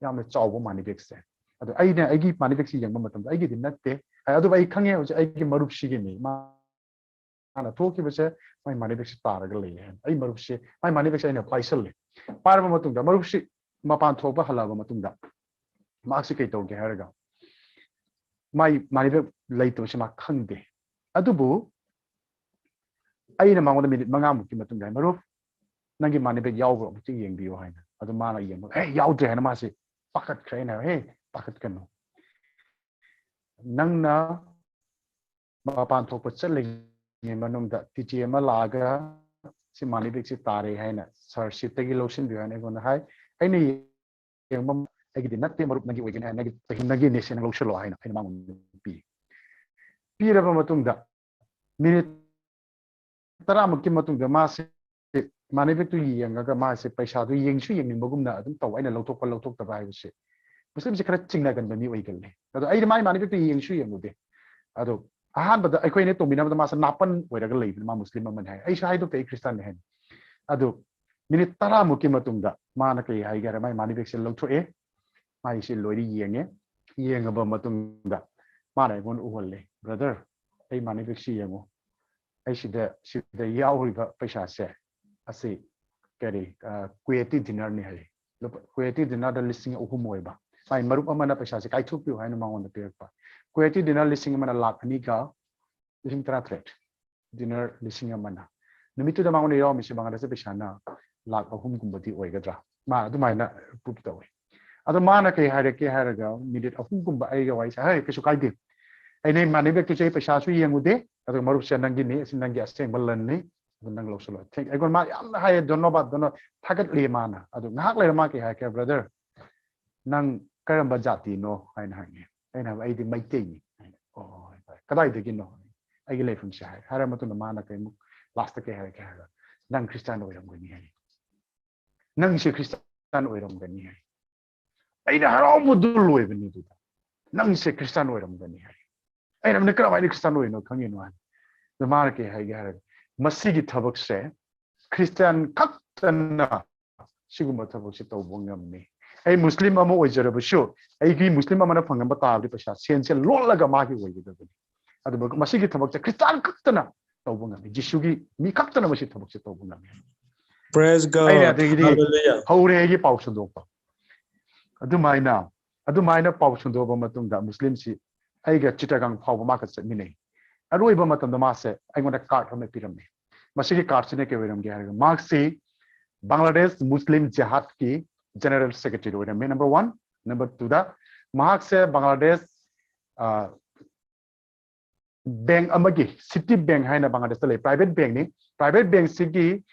ꯌꯥꯝꯅ ꯆꯥꯎꯕ ꯃꯅꯤ ꯕꯦꯒꯁꯦ꯫ ꯑꯗꯣ ꯑꯩꯅ ꯑꯩꯒꯤ ꯃꯅꯤ ꯕꯦꯒꯁꯦ ꯌꯦꯡꯕ ꯃꯇꯝꯗ ꯑꯩꯒꯤꯗꯤ ꯅꯠꯇꯦ ꯍꯥꯏ, ꯑꯗꯨꯕꯨ ꯑꯩ ꯈꯪꯉꯦ ꯍꯧꯖꯤꯛ ꯑꯩꯒꯤ ꯃꯔꯨꯞꯁꯤꯒꯤꯅꯤ, ꯃꯥꯅ ꯊꯣꯛꯈꯤꯕꯁꯦ ꯃꯥꯏ ꯃꯅꯤ ꯕꯦꯒꯁꯦ ꯇꯥꯔꯒ ꯂꯩꯌꯦ ꯍꯥꯏꯅ꯫ ꯑꯩ ꯃꯔꯨꯞꯁꯦ ꯃꯥꯏ ꯃꯅꯤ ꯕꯦꯒꯁꯦ ꯑꯩꯅ ꯄꯥꯏꯁꯜꯂꯦ꯫ ꯄꯥꯏꯔꯕ ꯃꯇꯨꯡꯗ ꯃꯔꯨꯞꯁꯤ ꯃꯄꯥꯟ ꯊꯣꯛꯄ ꯍꯜꯂꯛꯑꯕ ꯃꯇꯨꯡꯗ ꯃꯍꯥꯛꯁꯤ ꯀꯩ ꯇꯧꯒꯦ ꯍꯥꯏꯔꯒ ꯃꯥꯏ ꯃꯅꯤ ꯕꯦꯒ ꯂꯩꯇꯕꯁꯦ ꯃꯥ ꯈꯪꯗꯦ꯫ ꯑꯗꯨꯕꯨ ꯑꯩꯅ ꯃꯉꯣꯟꯗ ꯃꯤꯅꯤꯠ ꯃꯉꯥꯃꯨꯛꯀꯤ ꯃꯇꯨꯡꯗ, "ꯃꯔꯨꯞ, ꯅꯪꯒꯤ ꯃꯅꯤ ꯕꯦꯒ ꯌꯥꯎꯕ꯭ꯔꯣ? ꯑꯃꯨꯛꯇ ꯌꯦꯡꯕꯤꯌꯨ" ꯍꯥꯏꯅ꯫ ꯑꯗꯨ ꯃꯥꯅ ꯌꯦꯡꯕ, "ꯑꯦ, ꯌꯥꯎꯗ꯭ꯔꯦ" ꯍꯥꯏꯅ ꯃꯥꯁꯦ ꯄꯥꯈꯠꯈ꯭ꯔꯦ꯫ ꯑꯩꯅ ꯍꯥꯏꯕ, "ꯍꯦ, ꯄꯥꯈꯠꯀꯅꯨ, ꯅꯪꯅ ꯃꯄꯥꯟ ꯊꯣꯛꯄ ꯆꯠꯂꯤꯉꯩ ꯃꯅꯨꯡꯗ ꯇꯤꯇꯤ ꯑꯃ ꯂꯥꯛꯑꯒ ꯁꯤ ꯃꯅꯤ ꯕꯦꯒꯁꯤ ꯇꯥꯔꯦ ꯍꯥꯏꯅ ꯁꯥꯔ ꯁꯤꯠꯇꯒꯤ ꯂꯧꯁꯤꯟꯕꯤꯌꯨ" ꯍꯥꯏꯅ ꯑꯩꯉꯣꯟꯗ ꯍꯥꯏ꯫ ꯑꯩꯅ ꯌꯦꯡꯕ, "ꯑꯩꯒꯤꯗꯤ ꯅꯠꯇꯦ ꯃꯔꯨꯞ, ꯅꯪꯒꯤ ꯑꯣꯏꯒꯅꯤ ꯍꯥꯏ, ꯅꯪꯒꯤ, ꯅꯪꯒꯤꯅꯦ ꯁꯤ, ꯅꯪ ꯂꯧꯁꯤꯜꯂꯣ" ꯍꯥꯏꯅ ꯑꯩꯅ ꯃꯉꯣꯟꯗ ꯄꯤ꯫ ꯄꯤꯔꯕ ꯃꯇꯨꯡꯗ ꯃꯤꯅꯤꯠ ꯇꯔꯥꯃꯨꯛꯀꯤ ꯃꯇꯨꯡꯗ ꯃꯥꯁꯦ ꯃꯅꯤ ꯕꯦꯒꯇꯨ ꯌꯦꯡꯉꯒ ꯃꯥꯁꯦ ꯄꯩꯁꯥꯗꯨ ꯌꯦꯡꯁꯨ ꯌꯦꯡꯅꯤꯡꯕꯒꯨꯝꯅ ꯑꯗꯨꯝ ꯇꯧ꯫ ꯑꯩꯅ ꯂꯧꯊꯣꯛꯄ ꯂꯧꯊꯣꯛꯇꯕ ꯍꯥꯏꯕꯁꯦ, ꯃꯨꯁꯂꯤꯝꯁꯦ ꯈꯔ ꯆꯤꯡꯅꯒꯟꯕ ꯃꯤ ꯑꯣꯏꯒꯜꯂꯦ꯫ ꯑꯗꯣ ꯑꯩꯅ ꯃꯥꯏ ꯃꯅꯤ ꯕꯦꯒꯇꯨ ꯌꯦꯡꯁꯨ ꯌꯦꯡꯉꯨꯗꯦ꯫ ꯑꯗꯣ ꯑꯍꯥꯟꯕꯗ ꯑꯩꯈꯣꯏ ꯑꯅꯤ ꯇꯣꯡꯃꯤꯟꯅꯕꯗ ꯃꯥꯁꯦ ꯅꯥꯄꯟ ꯑꯣꯏꯔꯒ ꯂꯩꯕꯅꯤ, ꯃꯥ ꯃꯨꯁꯂꯤꯝ ꯑꯃꯅꯤ ꯍꯥꯏ꯫ ꯑꯩꯁꯨ ꯍꯥꯏꯗꯣꯛꯇꯦ ꯑꯩ ꯈ꯭ꯔꯤꯁꯇꯥꯟꯅꯤ ꯍꯥꯏꯅ꯫ ꯑꯗꯣ ꯃꯤꯅꯤꯠ ꯇꯔꯥꯃꯨꯛꯀꯤ ꯃꯇꯨꯡꯗ ꯃꯥꯅ ꯀꯩ ꯍꯥꯏꯒꯦ ꯍꯥꯏꯔ, ꯃꯥꯏ ꯃꯅꯤ ꯕꯦꯒꯁꯦ ꯂꯧꯊꯣꯛꯑꯦ꯫ ꯃꯥꯏꯁꯦ ꯂꯣꯏꯅ ꯌꯦꯡꯉꯦ꯫ ꯌꯦꯡꯉꯕ ꯃꯇꯨꯡꯗ ꯃꯥꯅ ꯑꯩꯉꯣꯟꯗ ꯎꯍꯜꯂꯦ, "ꯕ꯭ꯔꯗꯔ, ꯑꯩ ꯃꯅꯤ ꯕꯦꯒꯁꯤ ꯌꯦꯡꯉꯣ, ꯑꯩ ꯁꯤꯗ, ꯁꯤꯗ ꯌꯥꯎꯔꯤꯕ ꯄꯩꯁꯥꯁꯦ ꯑꯁꯤ ꯀꯔꯤ, ꯑ, ꯀꯨꯋꯦꯇꯤ ꯗꯤꯅꯥꯔꯅꯤ" ꯍꯥꯏ꯫ ꯂꯨꯄꯥ, ꯀꯨꯋꯦꯇꯤ ꯗꯤꯅꯥꯔꯗ ꯂꯤꯁꯤꯡ ꯑꯍꯨꯝ ꯑꯣꯏꯕ꯫ ꯃꯥꯏ ꯃꯔꯨꯞ ꯑꯃꯅ ꯄꯩꯁꯥꯁꯦ ꯀꯥꯏꯊꯣꯛꯄꯤꯌꯨ ꯍꯥꯏꯅ ꯃꯉꯣꯟꯗ ꯄꯤꯔꯛꯄ꯫ ꯀꯨꯋꯦꯇꯤ ꯗꯤꯅꯥꯔ ꯂꯤꯁꯤꯡ ꯑꯃꯅ ꯂꯥꯛ ꯑꯅꯤꯒ ꯂꯤꯁꯤꯡ ꯇꯔꯥꯇꯔꯦꯠ꯫ ꯗꯤꯅꯥꯔ ꯂꯤꯁꯤꯡ ꯑꯃꯅ꯫ ꯅꯨꯃꯤꯠꯇꯨꯗ ꯃꯉꯣꯟꯗ ꯌꯥꯎꯔꯝꯃꯤꯁꯦ ꯕꯪꯒ꯭ꯂꯥꯗꯦꯁ ꯄꯩꯁꯥꯅ ꯂꯥꯛ ꯑꯍꯨꯝꯒꯨꯝꯕꯗꯤ ꯑꯣꯏꯒꯗ꯭ꯔꯥ? ꯃꯥ ꯑꯗꯨꯃꯥꯏꯅ ꯄ꯭ꯔꯨꯞ ꯇꯧꯋꯦ꯫ ꯑꯗꯣ ꯃꯥꯅ ꯀꯩ ꯍꯥꯏꯔꯛꯀꯦ ꯍꯥꯏꯔꯒ, ꯃꯤꯅꯤꯠ ꯑꯍꯨꯝꯒꯨꯝꯕ ꯑꯩꯒ ꯋꯥꯔꯤ ꯁꯥ-, "ꯍꯦ, ꯀꯩꯁꯨ ꯀꯥꯏꯗꯦ, ꯑꯩ ꯅꯪ ꯃꯅꯤ ꯕꯦꯒꯇꯨꯁꯨ ꯑꯩ ꯄꯩꯁꯥꯁꯨ ꯌꯦꯡꯉꯨꯗꯦ, ꯑꯗꯨꯒ ꯃꯔꯨꯞꯁꯦ ꯅꯪꯒꯤꯅꯤ, ꯑꯁꯤ ꯅꯪꯒꯤ ꯑꯁꯦꯡꯕ ꯂꯟꯅꯤ, ꯑꯗꯨ ꯅꯪ ꯂꯧꯁꯤꯜꯂꯣ꯫ Thank-," ꯑꯩꯉꯣꯟꯗ ꯃꯥ ꯌꯥꯝꯅ ꯍꯥꯏꯌꯦ, "ꯙꯟꯅꯕꯥꯗ, ꯙꯟꯅꯕꯥꯗ", ꯊꯥꯒꯠꯂꯦ ꯃꯥꯅ꯫ ꯑꯗꯣ ꯉꯥꯏꯍꯥꯛ ꯂꯩꯔ ꯃꯥ ꯀꯩ ꯍꯥꯏꯔꯛꯀꯦ, "ꯕ꯭ꯔꯗꯔ, ꯅꯪ ꯀꯔꯝꯕ ꯖꯥꯇꯤꯅꯣ?" ꯍꯥꯏꯅ ꯍꯪꯉꯦ꯫ ꯑꯩꯅ ꯍꯥꯏꯕ, "ꯑꯩꯗꯤ ꯃꯩꯇꯩꯅꯤ" ꯍꯥꯏꯅ꯫ "ꯑꯣ, ꯍꯣꯏ, ꯍꯣꯏ꯫ ꯀꯗꯥꯏꯗꯒꯤꯅꯣ?" "ꯑꯩꯒꯤ ꯂꯩꯐꯝꯁꯦ" ꯍꯥꯏ꯫ ꯍꯥꯏꯔ ꯃꯇꯨꯡꯗ ꯃꯥꯅ ꯀꯩꯃꯨꯛ ꯂꯥꯁꯇ ꯀꯩ ꯍꯥꯏꯔꯛꯀꯦ ꯍꯥꯏꯔꯒ, "ꯅꯪ ꯈ꯭ꯔꯤꯁꯇꯥꯟ ꯑꯣꯏꯔꯝꯒꯅꯤ" ꯍꯥꯏ꯫ "ꯅꯪꯁꯦ ꯈ꯭ꯔꯤꯁꯇꯥꯟ ꯑꯣꯏꯔꯝꯒꯅꯤ" ꯍꯥꯏ꯫ ꯑꯩꯅ ꯍꯔꯥꯎꯕꯗꯨ ꯂꯣꯏꯕꯅꯤ ꯑꯗꯨꯗ꯫ "ꯅꯪꯁꯦ ꯈ꯭ꯔꯤꯁꯇꯥꯟ ꯑꯣꯏꯔꯝꯒꯅꯤ" ꯍꯥꯏ꯫ ꯑꯩꯅ ꯍꯥꯏꯕꯅ, "ꯀꯔꯝꯍꯥꯏꯅ ꯈ꯭ꯔꯤꯁꯇꯥꯟ ꯑꯣꯏꯔꯤꯅꯣ ꯈꯪꯉꯤꯅꯣ?" ꯍꯥꯏ꯫ ꯑꯗꯨ ꯃꯥꯅ ꯀꯩ ꯍꯥꯏꯒꯦ ꯍꯥꯏꯔꯒ, ꯃꯁꯤꯒꯤ ꯊꯕꯛꯁꯦ ꯈ꯭ꯔꯤꯁꯇꯤꯌꯥꯟ ꯈꯛꯇꯅ ꯁꯤꯒꯨꯝꯕ ꯊꯕꯛꯁꯦ ꯇꯧꯕ ꯉꯝꯃꯤ꯫ ꯑꯩ ꯃꯨꯁꯂꯤꯝ ꯑꯃ ꯑꯣꯏꯖꯔꯕꯁꯨ, ꯑꯩꯒꯤ ꯃꯨꯁꯂꯤꯝ ꯑꯃꯅ ꯐꯪꯉꯝꯕ ꯇꯥꯔꯗꯤ ꯄꯩꯁꯥ, ꯁꯦꯟꯁꯦ ꯂꯣꯠꯂꯒ ꯃꯥꯒꯤ ꯑꯣꯏꯒꯗꯕꯅꯤ꯫ ꯑꯗꯨꯕꯨ ꯃꯁꯤꯒꯤ ꯊꯕꯛꯁꯦ ꯈ꯭ꯔꯤꯁꯇꯥꯟ ꯈꯛꯇꯅ ꯇꯧꯕ ꯉꯝꯃꯤ, ꯖꯤꯁꯨꯒꯤ ꯃꯤ ꯈꯛꯇꯅ ꯃꯁꯤ ꯊꯕꯛꯁꯦ ꯇꯧꯕ ꯉꯝꯃꯤ꯫ Praise God. ꯑꯩꯅ ꯑꯗꯒꯤꯗꯤ Hallelujah. ꯍꯧꯔꯦ ꯑꯩꯒꯤ ꯄꯥꯎ ꯁꯟꯗꯣꯛꯄ꯫ ꯑꯗꯨꯃꯥꯏꯅ, ꯑꯗꯨꯃꯥꯏꯅ ꯄꯥꯎ ꯁꯟꯗꯣꯛꯑꯕ ꯃꯇꯨꯡꯗ ꯃꯨꯁꯂꯤꯝꯁꯤ ꯑꯩꯒ ꯆꯤꯇꯒꯥꯡ ꯐꯥꯎꯕ ꯃꯥꯒ ꯆꯠꯃꯤꯟꯅꯩ꯫ ꯑꯔꯣꯏꯕ ꯃꯇꯝꯗ ꯃꯥꯁꯦ ꯑꯩꯉꯣꯟꯗ ꯀꯥꯔꯗ ꯑꯃ ꯄꯤꯔꯝꯃꯤ꯫ ꯃꯁꯤꯒꯤ ꯀꯥꯔꯗꯁꯤꯅ ꯀꯩ ꯑꯣꯏꯔꯝꯒꯦ ꯍꯥꯏꯔꯒ, ꯃꯍꯥꯛꯁꯤ ꯕꯪꯒ꯭ꯂꯥꯗꯦꯁ ꯃꯨꯁꯂꯤꯝ ꯖꯤꯍꯥꯗꯀꯤ ꯖꯦꯅꯔꯦꯜ ꯁꯦꯀ꯭ꯔꯦꯇꯔꯤ ꯑꯣꯏꯔꯝꯃꯤ, ꯅꯝꯕꯔ ꯋꯥꯟ꯫ ꯅꯝꯕꯔ ꯇꯨꯗ ꯃꯍꯥꯛꯁꯦ ꯕꯪꯒ꯭ꯂꯥꯗꯦꯁ, ꯑ, ꯕꯦꯡ ꯑꯃꯒꯤ, ꯁꯤꯇꯤ ꯕꯦꯡ ꯍꯥꯏꯅ ꯕꯪꯒ꯭ꯂꯥꯗꯦꯁꯇ ꯂꯩ, ꯄ꯭ꯔꯥꯏꯚꯦꯠ ꯕꯦꯡꯅꯤ꯫ ꯄ꯭ꯔꯥꯏꯚꯦꯠ ꯕꯦꯡꯁꯤꯒꯤ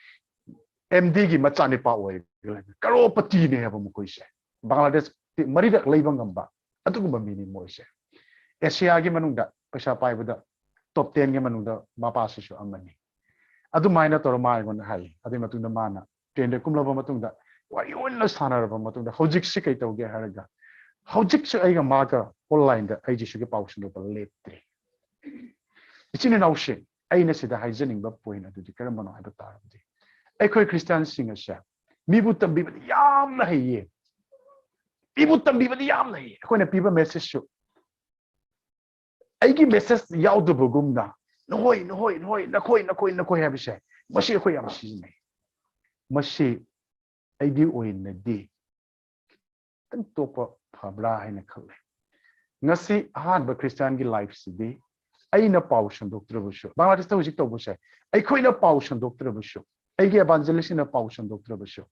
ꯑꯦꯝ ꯗꯤꯒꯤ ꯃꯆꯥꯅꯤꯄꯥ ꯑꯣꯏꯔꯒ ꯂꯩ꯫ ꯀꯔꯣꯄꯇꯤꯅꯦ ꯍꯥꯏꯕ ꯃꯈꯣꯏꯁꯦ꯫ ꯕꯪꯒ꯭ꯂꯥꯗꯦꯁ ꯃꯔꯤꯔꯛ ꯂꯩꯕ ꯉꯝꯕ ꯑꯗꯨꯒꯨꯝꯕ ꯃꯤꯅꯤ ꯃꯣꯏꯁꯦ꯫ ꯑꯦꯁꯤꯌꯥꯒꯤ ꯃꯅꯨꯡꯗ ꯄꯩꯁꯥ ꯄꯥꯏꯕꯗ ꯇꯣꯞ ꯇꯦꯟꯒꯤ ꯃꯅꯨꯡꯗ ꯃꯄꯥꯁꯤꯁꯨ ꯑꯃꯅꯤ꯫ ꯑꯗꯨꯃꯥꯏꯅ ꯇꯧꯔ ꯃꯥ ꯑꯩꯉꯣꯟꯗ ꯍꯥꯏ꯫ ꯑꯗꯨꯒꯤ ꯃꯇꯨꯡꯗ ꯃꯥꯅ ꯇ꯭ꯔꯦꯟꯗ ꯀꯨꯝꯂꯕ ꯃꯇꯨꯡꯗ ꯋꯥꯔꯤ ꯑꯣꯏꯅ ꯁꯥꯟꯅꯔꯕ ꯃꯇꯨꯡꯗ ꯍꯧꯖꯤꯛꯁꯤ ꯀꯩ ꯇꯧꯒꯦ ꯍꯥꯏꯔꯒ, ꯍꯧꯖꯤꯛꯁꯨ ꯑꯩꯒ ꯃꯥꯒ ꯑꯣꯟꯂꯥꯏꯟꯗ ꯑꯩ ꯖꯤꯁꯨꯒꯤ ꯄꯥꯎ ꯁꯟꯗꯣꯛꯄ ꯂꯦꯞꯇ꯭ꯔꯤ꯫ ꯏꯆꯤꯟ ꯏꯅꯥꯎꯁꯤꯡ, ꯑꯩꯅ ꯁꯤꯗ ꯍꯥꯏꯖꯅꯤꯡꯕ ꯄꯣꯏꯟ ꯑꯗꯨꯗꯤ ꯀꯔꯝꯕꯅꯣ ꯍꯥꯏꯕ ꯇꯥꯔꯕꯗꯤ, ꯑꯩꯈꯣꯏ ꯈ꯭ꯔꯤꯁꯇꯤꯌꯥꯟꯁꯤꯡ ꯑꯁꯦ ꯃꯤꯕꯨ ꯇꯝꯕꯤꯕꯗꯤ ꯌꯥꯝꯅ ꯍꯩꯌꯦ, ꯃꯤꯕꯨ ꯇꯝꯕꯤꯕꯗꯤ ꯌꯥꯝꯅ ꯍꯩꯌꯦ꯫ ꯑꯩꯈꯣꯏꯅ ꯄꯤꯕ ꯃꯦꯁꯦꯖꯁꯨ ꯑꯩꯒꯤ ꯃꯦꯁꯦꯖ ꯌꯥꯎꯗꯕꯒꯨꯝꯅ, "ꯅꯈꯣꯏ, ꯅꯈꯣꯏ, ꯅꯈꯣꯏ, ꯅꯈꯣꯏ, ꯅꯈꯣꯏ, ꯅꯈꯣꯏ" ꯍꯥꯏꯕꯁꯦ, ꯃꯁꯤ ꯑꯩꯈꯣꯏ ꯌꯥꯝ ꯁꯤꯖꯤꯟꯅꯩ꯫ ꯃꯁꯤ ꯑꯩꯒꯤ ꯑꯣꯏꯅꯗꯤ ꯈꯤꯇꯪ ꯇꯣꯞꯄ ꯐꯕ꯭ꯔꯥ ꯍꯥꯏꯅ ꯈꯜꯂꯦ꯫ ꯉꯁꯤ ꯑꯍꯥꯟꯕ ꯈ꯭ꯔꯤꯁꯇꯤꯌꯥꯟꯒꯤ ꯂꯥꯏꯐꯁꯤꯗꯤ ꯑꯩꯅ ꯄꯥꯎ ꯁꯟꯗꯣꯛꯇ꯭ꯔꯕꯁꯨ, ꯕꯪꯒ꯭ꯂꯥꯗꯦꯁꯇ ꯍꯧꯖꯤꯛ ꯇꯧꯕꯁꯦ, ꯑꯩꯈꯣꯏꯅ ꯄꯥꯎ ꯁꯟꯗꯣꯛꯇ꯭ꯔꯕꯁꯨ, ꯑꯩꯒꯤ evangelistꯁꯤꯡꯅ ꯄꯥꯎ ꯁꯟꯗꯣꯛꯇ꯭ꯔꯕꯁꯨ,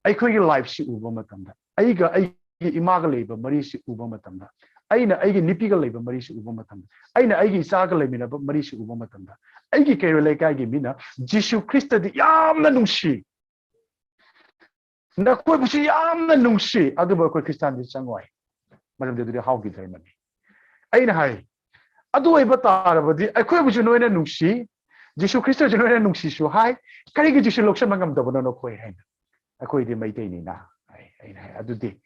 ꯑꯩꯈꯣꯏꯒꯤ ꯂꯥꯏꯐꯁꯤ ꯎꯕ ꯃꯇꯝꯗ, ꯑꯩꯒ ꯑꯩꯒꯤ ꯏꯃꯥꯒ ꯂꯩꯕ ꯃꯔꯤꯁꯤ ꯎꯕ ꯃꯇꯝꯗ, ꯑꯩꯅ ꯑꯩꯒꯤ ꯅꯨꯄꯤꯒ ꯂꯩꯕ ꯃꯔꯤꯁꯤ ꯎꯕ ꯃꯇꯝꯗ, ꯑꯩꯅ ꯑꯩꯒꯤ ꯏꯆꯥꯒ ꯂꯩꯃꯤꯟꯅꯕ ꯃꯔꯤꯁꯤ ꯎꯕ ꯃꯇꯝꯗ, ꯑꯩꯒꯤ ꯀꯩꯔꯣꯏ ꯂꯩꯀꯥꯏꯒꯤ ꯃꯤꯅ ꯖꯤꯁꯨ ꯈ꯭ꯔꯤꯁꯇꯗꯤ ꯌꯥꯝꯅ ꯅꯨꯡꯁꯤ, ꯅꯈꯣꯏꯕꯨꯁꯨ ꯌꯥꯝꯅ ꯅꯨꯡꯁꯤ, ꯑꯗꯨꯕꯨ ꯑꯩꯈꯣꯏ ꯈ꯭ꯔꯤꯁꯇꯥꯟꯗꯤ ꯆꯪꯉꯣꯏ, ꯃꯔꯝꯗꯤ ꯑꯗꯨꯗꯤ ꯍꯥꯎꯈꯤꯗ꯭ꯔꯦ ꯃꯅꯤ꯫ ꯑꯩꯅ ꯍꯥꯏ, "ꯑꯗꯨ ꯑꯣꯏꯕ ꯇꯥꯔꯕꯗꯤ ꯑꯩꯈꯣꯏꯕꯨꯁꯨ ꯅꯣꯏꯅ ꯅꯨꯡꯁꯤ, ꯖꯤꯁꯨ ꯈ꯭ꯔꯤꯁꯇꯁꯨ ꯅꯣꯏꯅ ꯅꯨꯡꯁꯤꯁꯨ ꯍꯥꯏ, ꯀꯔꯤꯒꯤ ꯖꯤꯁꯨ ꯂꯧꯁꯤꯟꯕ ꯉꯝꯗꯕꯅꯣ ꯅꯈꯣꯏ?" ꯍꯥꯏꯅ꯫ "ꯑꯩꯈꯣꯏꯗꯤ ꯃꯩꯇꯩꯅꯤꯅ" ꯍꯥꯏ꯫ ꯑꯩꯅ ꯍꯥꯏ, "ꯑꯗꯨꯗꯤ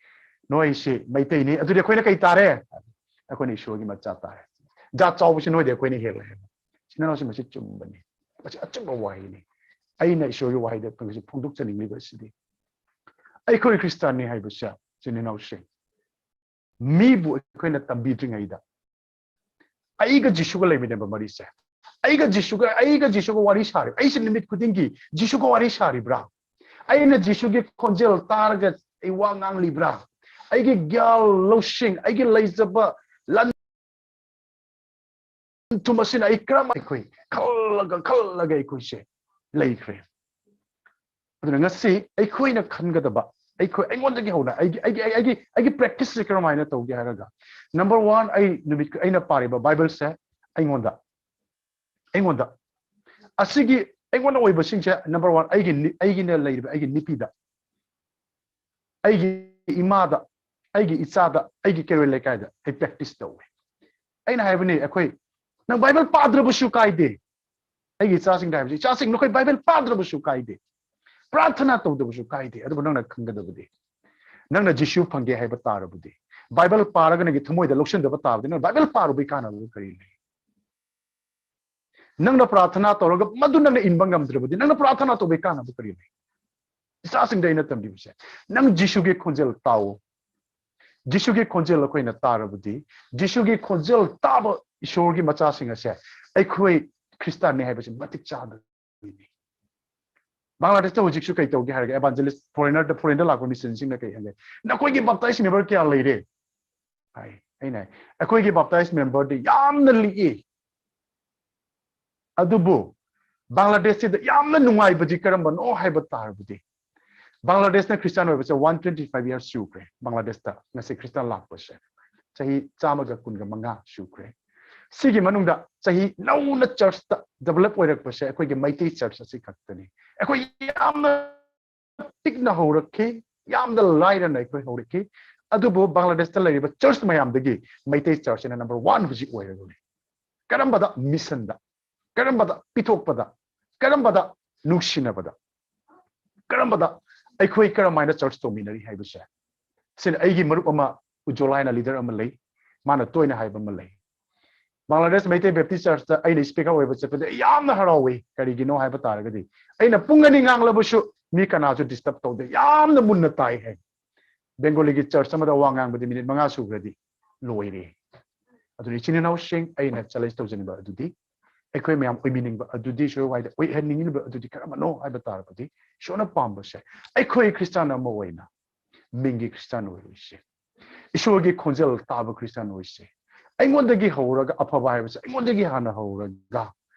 ꯅꯣꯏꯁꯤ ꯃꯩꯇꯩꯅꯤ, ꯑꯗꯨꯗꯤ ꯑꯩꯈꯣꯏꯅ ꯀꯩ ꯇꯥꯔꯦ? ꯑꯩꯈꯣꯏꯅ ꯏꯁꯣꯔꯒꯤ ꯃꯆꯥ ꯇꯥꯔꯦ꯫ ꯖꯥꯠ ꯆꯥꯎꯕꯁꯤ ꯅꯣꯏꯗꯤ ꯑꯩꯈꯣꯏꯅ ꯍꯦꯜꯂꯦ" ꯍꯥꯏꯕ꯫ ꯏꯆꯤꯟ ꯏꯅꯥꯎꯁꯤꯡ, ꯃꯁꯤ ꯆꯨꯝꯕꯅꯤ꯫ ꯃꯁꯤ ꯑꯆꯨꯝꯕ ꯋꯥꯍꯩꯅꯤ꯫ ꯑꯩꯅ ꯏꯁꯣꯔꯒꯤ ꯋꯥꯍꯩꯗ ꯉꯁꯤ ꯐꯣꯡꯗꯣꯛꯆꯅꯤꯡꯂꯤꯕ ꯑꯁꯤꯗꯤ, ꯑꯩꯈꯣꯏ ꯈ꯭ꯔꯤꯁꯇꯥꯟꯅꯤ ꯍꯥꯏꯕꯁꯦ, ꯏꯆꯤꯟ ꯏꯅꯥꯎꯁꯤꯡ, ꯃꯤꯕꯨ ꯑꯩꯈꯣꯏꯅ ꯇꯝꯕꯤꯗ꯭ꯔꯤꯉꯩꯗ, ꯑꯩꯒ ꯖꯤꯁꯨꯒ ꯂꯩꯃꯤꯟꯅꯕ ꯃꯔꯤꯁꯦ, ꯑꯩꯒ ꯖꯤꯁꯨꯒ, ꯑꯩꯒ ꯖꯤꯁꯨꯒ ꯋꯥꯔꯤ ꯁꯥꯔꯤꯕ, ꯑꯩꯁꯦ ꯅꯨꯃꯤꯠ ꯈꯨꯗꯤꯡꯒꯤ ꯖꯤꯁꯨꯒ ꯋꯥꯔꯤ ꯁꯥꯔꯤꯕ꯭ꯔꯥ? ꯑꯩꯅ ꯖꯤꯁꯨꯒꯤ ꯈꯣꯟꯖꯦꯜ ꯇꯥꯔꯒ ꯑꯩ ꯋꯥ ꯉꯥꯡꯂꯤꯕ꯭ꯔꯥ? ꯑꯩꯒꯤ ꯒ꯭ꯌꯥꯟ ꯂꯧꯁꯤꯡ, ꯑꯩꯒꯤ ꯂꯩꯖꯕ ꯂꯟ ꯊꯨꯝ ꯑꯁꯤꯅ ꯑꯩ ꯀꯔꯝ, ꯑꯩꯈꯣꯏ ꯈꯜꯂꯒ, ꯈꯜꯂꯒ ꯑꯩꯈꯣꯏꯁꯦ ꯂꯩꯈ꯭ꯔꯦ꯫ ꯑꯗꯨꯅ ꯉꯁꯤ ꯑꯩꯈꯣꯏꯅ ꯈꯟꯒꯗꯕ, ꯑꯩꯈꯣꯏ, ꯑꯩꯉꯣꯟꯗꯒꯤ ꯍꯧꯅ ꯑꯩꯒꯤ, ꯑꯩꯒꯤ, ꯑꯩꯒꯤ, ꯑꯩꯒꯤ practice ꯁꯦ ꯀꯔꯝꯍꯥꯏꯅ ꯇꯧꯒꯦ ꯍꯥꯏꯔꯒ, number one, ꯑꯩ ꯅꯨꯃꯤꯠ, ꯑꯩꯅ ꯄꯥꯔꯤꯕ ꯕꯥꯏꯕꯜꯁꯦ ꯑꯩꯉꯣꯟꯗ, ꯑꯩꯉꯣꯟꯗ, ꯑꯁꯤꯒꯤ ꯑꯩꯉꯣꯟꯗ ꯑꯣꯏꯕꯁꯤꯡꯁꯦ, number one, ꯑꯩꯒꯤ ꯅꯤ-, ꯑꯩꯒꯤꯅ ꯂꯩꯔꯤꯕ ꯑꯩꯒꯤ ꯅꯨꯄꯤꯗ, ꯑꯩꯒꯤ ꯏꯃꯥꯗ, ꯑꯩꯒꯤ ꯏꯆꯥꯗ, ꯑꯩꯒꯤ ꯀꯩꯔꯣꯏ ꯂꯩꯀꯥꯏꯗ ꯑꯩ practice ꯇꯧꯋꯦ꯫ ꯑꯩꯅ ꯍꯥꯏꯕꯅꯤ, ꯑꯩꯈꯣꯏ, ꯅꯪ ꯕꯥꯏꯕꯜ ꯄꯥꯗ꯭ꯔꯕꯁꯨ ꯀꯥꯏꯗꯦ꯫ ꯑꯩꯒꯤ ꯏꯆꯥꯁꯤꯡꯗ ꯍꯥꯏꯕꯁꯤ, ꯏꯆꯥꯁꯤꯡ, ꯅꯈꯣꯏ ꯕꯥꯏꯕꯜ ꯄꯥꯗ꯭ꯔꯕꯁꯨ ꯀꯥꯏꯗꯦ, ꯄ꯭ꯔꯥꯔꯊꯅꯥ ꯇꯧꯗꯕꯁꯨ ꯀꯥꯏꯗꯦ꯫ ꯑꯗꯨꯕꯨ ꯅꯪꯅ ꯈꯪꯒꯗꯕꯗꯤ, ꯅꯪꯅ ꯖꯤꯁꯨ ꯐꯪꯒꯦ ꯍꯥꯏꯕ ꯇꯥꯔꯕꯗꯤ, ꯕꯥꯏꯕꯜ ꯄꯥꯔꯒ ꯅꯪꯒꯤ ꯊꯃꯣꯏꯗ ꯂꯧꯁꯤꯟꯗꯕ ꯇꯥꯔꯕꯗꯤ, ꯅꯪ ꯕꯥꯏꯕꯜ ꯄꯥꯔꯨꯕꯒꯤ ꯀꯥꯟꯅꯕ ꯀꯔꯤ ꯂꯩ? ꯅꯪꯅ ꯄ꯭ꯔꯥꯔꯊꯅꯥ ꯇꯧꯔꯒ ꯃꯗꯨ ꯅꯪꯅ ꯏꯟꯕ ꯉꯝꯗ꯭ꯔꯕꯗꯤ, ꯅꯪꯅ ꯄ꯭ꯔꯥꯔꯊꯅꯥ ꯇꯧꯕꯒꯤ ꯀꯥꯟꯅꯕ ꯀꯔꯤ ꯂꯩ? ꯏꯆꯥꯁꯤꯡꯗ ꯑꯩꯅ ꯇꯝꯕꯤꯕꯁꯦ, ꯅꯪ ꯖꯤꯁꯨꯒꯤ ꯈꯣꯟꯖꯦꯜ ꯇꯥꯎ꯫ ꯖꯤꯁꯨꯒꯤ ꯈꯣꯟꯖꯦꯜ ꯑꯩꯈꯣꯏꯅ ꯇꯥꯔꯕꯗꯤ, ꯖꯤꯁꯨꯒꯤ ꯈꯣꯟꯖꯦꯜ ꯇꯥꯕ ꯏꯁꯣꯔꯒꯤ ꯃꯆꯥꯁꯤꯡ ꯑꯁꯦ ꯑꯩꯈꯣꯏ ꯈ꯭ꯔꯤꯁꯇꯥꯟꯅꯤ ꯍꯥꯏꯕꯁꯤ ꯃꯇꯤꯛ ꯆꯥꯗꯣꯏꯅꯤ꯫ ꯕꯪꯒ꯭ꯂꯥꯗꯦꯁꯇ ꯍꯧꯖꯤꯛꯁꯨ ꯀꯩ ꯇꯧꯒꯦ ꯍꯥꯏꯔꯒ, evangelist, foreigner ꯗ, foreign ꯗ ꯂꯥꯛꯄ mission ꯁꯤꯡꯅ ꯀꯩ ꯍꯥꯏꯒꯦ? "ꯅꯈꯣꯏꯒꯤ baptized member ꯀꯌꯥ ꯂꯩꯔꯦ?" ꯍꯥꯏ꯫ ꯑꯩꯅ ꯍꯥꯏ, "ꯑꯩꯈꯣꯏꯒꯤ baptized member ꯗꯤ ꯌꯥꯝꯅ ꯂꯤꯛꯏ꯫ ꯑꯗꯨꯕꯨ ꯕꯪꯒ꯭ꯂꯥꯗꯦꯁꯁꯤꯗ ꯌꯥꯝꯅ ꯅꯨꯡꯉꯥꯏꯕꯗꯤ ꯀꯔꯝꯕꯅꯣ ꯍꯥꯏꯕ ꯇꯥꯔꯕꯗꯤ, ꯕꯪꯒ꯭ꯂꯥꯗꯦꯁꯅ ꯈ꯭ꯔꯤꯁꯇꯥꯟ ꯑꯣꯏꯕꯁꯦ one twenty five years ꯁꯨꯈ꯭ꯔꯦ꯫ ꯕꯪꯒ꯭ꯂꯥꯗꯦꯁꯇ ꯉꯁꯤ ꯈ꯭ꯔꯤꯁꯇꯥꯟ ꯂꯥꯛꯄꯁꯦ ꯆꯍꯤ ꯆꯥꯝꯃꯒ ꯀꯨꯟꯒ ꯃꯉꯥ ꯁꯨꯈ꯭ꯔꯦ꯫ ꯁꯤꯒꯤ ꯃꯅꯨꯡꯗ ꯆꯍꯤ ꯅꯧꯅ church ꯇ develop ꯑꯣꯏꯔꯛꯄꯁꯦ ꯑꯩꯈꯣꯏꯒꯤ ꯃꯩꯇꯩ church ꯑꯁꯤ ꯈꯛꯇꯅꯤ꯫ ꯑꯩꯈꯣꯏ ꯌꯥꯝꯅ ꯄꯤꯛꯅ ꯍꯧꯔꯛꯈꯤ, ꯌꯥꯝꯅ ꯂꯥꯏꯔꯅ ꯑꯩꯈꯣꯏ ꯍꯧꯔꯛꯈꯤ꯫ ꯑꯗꯨꯕꯨ ꯕꯪꯒ꯭ꯂꯥꯗꯦꯁꯇ ꯂꯩꯔꯤꯕ church ꯃꯌꯥꯝꯗꯒꯤ ꯃꯩꯇꯩ church ꯁꯤꯅ number one ꯍꯧꯖꯤꯛ ꯑꯣꯏꯔꯒꯅꯤ꯫ ꯀꯔꯝꯕꯗ? Mission ꯗ꯫ ꯀꯔꯝꯕꯗ? ꯄꯤꯊꯣꯛꯄꯗ꯫ ꯀꯔꯝꯕꯗ? ꯅꯨꯡꯁꯤꯅꯕꯗ꯫ ꯀꯔꯝꯕꯗ? ꯑꯩꯈꯣꯏ ꯀꯔꯝꯍꯥꯏꯅ church ꯇꯧꯃꯤꯟꯅꯔꯤ ꯍꯥꯏꯕꯁꯦ꯫ ꯁꯤꯅ ꯑꯩꯒꯤ ꯃꯔꯨꯞ ꯑꯃ, ꯎꯖꯣꯂꯥ ꯍꯥꯏꯅ leader ꯑꯃ ꯂꯩ, ꯃꯥꯅ ꯇꯣꯏꯅ ꯍꯥꯏꯕ ꯑꯃ ꯂꯩ, ꯕꯪꯒ꯭ꯂꯥꯗꯦꯁ ꯃꯩꯇꯩ ꯕꯦꯞꯇꯤꯁ ꯆꯔꯆꯇ ꯑꯩꯅ ꯁ꯭ꯄꯤꯀꯔ ꯑꯣꯏꯕ ꯆꯠꯄꯗ ꯑꯩ ꯌꯥꯝꯅ ꯍꯔꯥꯎꯏ꯫ ꯀꯔꯤꯒꯤꯅꯣ ꯍꯥꯏꯕ ꯇꯥꯔꯒꯗꯤ, ꯑꯩꯅ ꯄꯨꯡ ꯑꯅꯤ ꯉꯥꯡꯂꯕꯁꯨ ꯃꯤ ꯀꯅꯥꯁꯨ ꯗꯤꯁꯇꯔꯕ ꯇꯧꯗꯦ, ꯌꯥꯝꯅ ꯃꯨꯟꯅ ꯇꯥꯏ ꯍꯥꯏ꯫ ꯕꯦꯡꯒꯣꯂꯤꯒꯤ ꯆꯔꯆ ꯑꯃꯗ ꯋꯥ ꯉꯥꯡꯕꯗꯤ ꯃꯤꯅꯤꯠ ꯃꯉꯥ ꯁꯨꯈ꯭ꯔꯗꯤ ꯂꯣꯏꯔꯦ꯫ ꯑꯗꯨꯅ ꯏꯆꯤꯟ ꯏꯅꯥꯎꯁꯤꯡ, ꯑꯩꯅ ꯆꯦꯂꯦꯟꯖ ꯇꯧꯖꯅꯤꯡꯕ ꯑꯗꯨꯗꯤ, ꯑꯩꯈꯣꯏ ꯃꯌꯥꯝ ꯑꯣꯏꯃꯤꯟꯅꯤꯡꯕ ꯑꯗꯨꯗꯤ, ꯁꯣꯏ ꯋꯥꯏꯗ ꯑꯣꯏꯍꯟꯅꯤꯡꯂꯤꯕ ꯑꯗꯨꯗꯤ ꯀꯔꯝꯕꯅꯣ ꯍꯥꯏꯕ ꯇꯥꯔꯕꯗꯤ, ꯏꯁꯣꯔꯅ ꯄꯥꯝꯕꯁꯦ ꯑꯩꯈꯣꯏ ꯈ꯭ꯔꯤꯁꯇꯥꯟ ꯑꯃ ꯑꯣꯏꯅ ꯃꯤꯡꯒꯤ ꯈ꯭ꯔꯤꯁꯇꯥꯟ ꯑꯣꯏꯔꯣꯏꯁꯦ꯫ ꯏꯁꯣꯔꯒꯤ ꯈꯣꯟꯖꯦꯜ ꯇꯥꯕ ꯈ꯭ꯔꯤꯁꯇꯥꯟ ꯑꯣꯏꯁꯦ꯫ ꯑꯩꯉꯣꯟꯗꯒꯤ ꯍꯧꯔꯒ, ꯑꯐꯕ ꯍꯥꯏꯕꯁꯦ ꯑꯩꯉꯣꯟꯗꯒꯤ ꯍꯥꯟꯅ ꯍꯧꯔꯒ,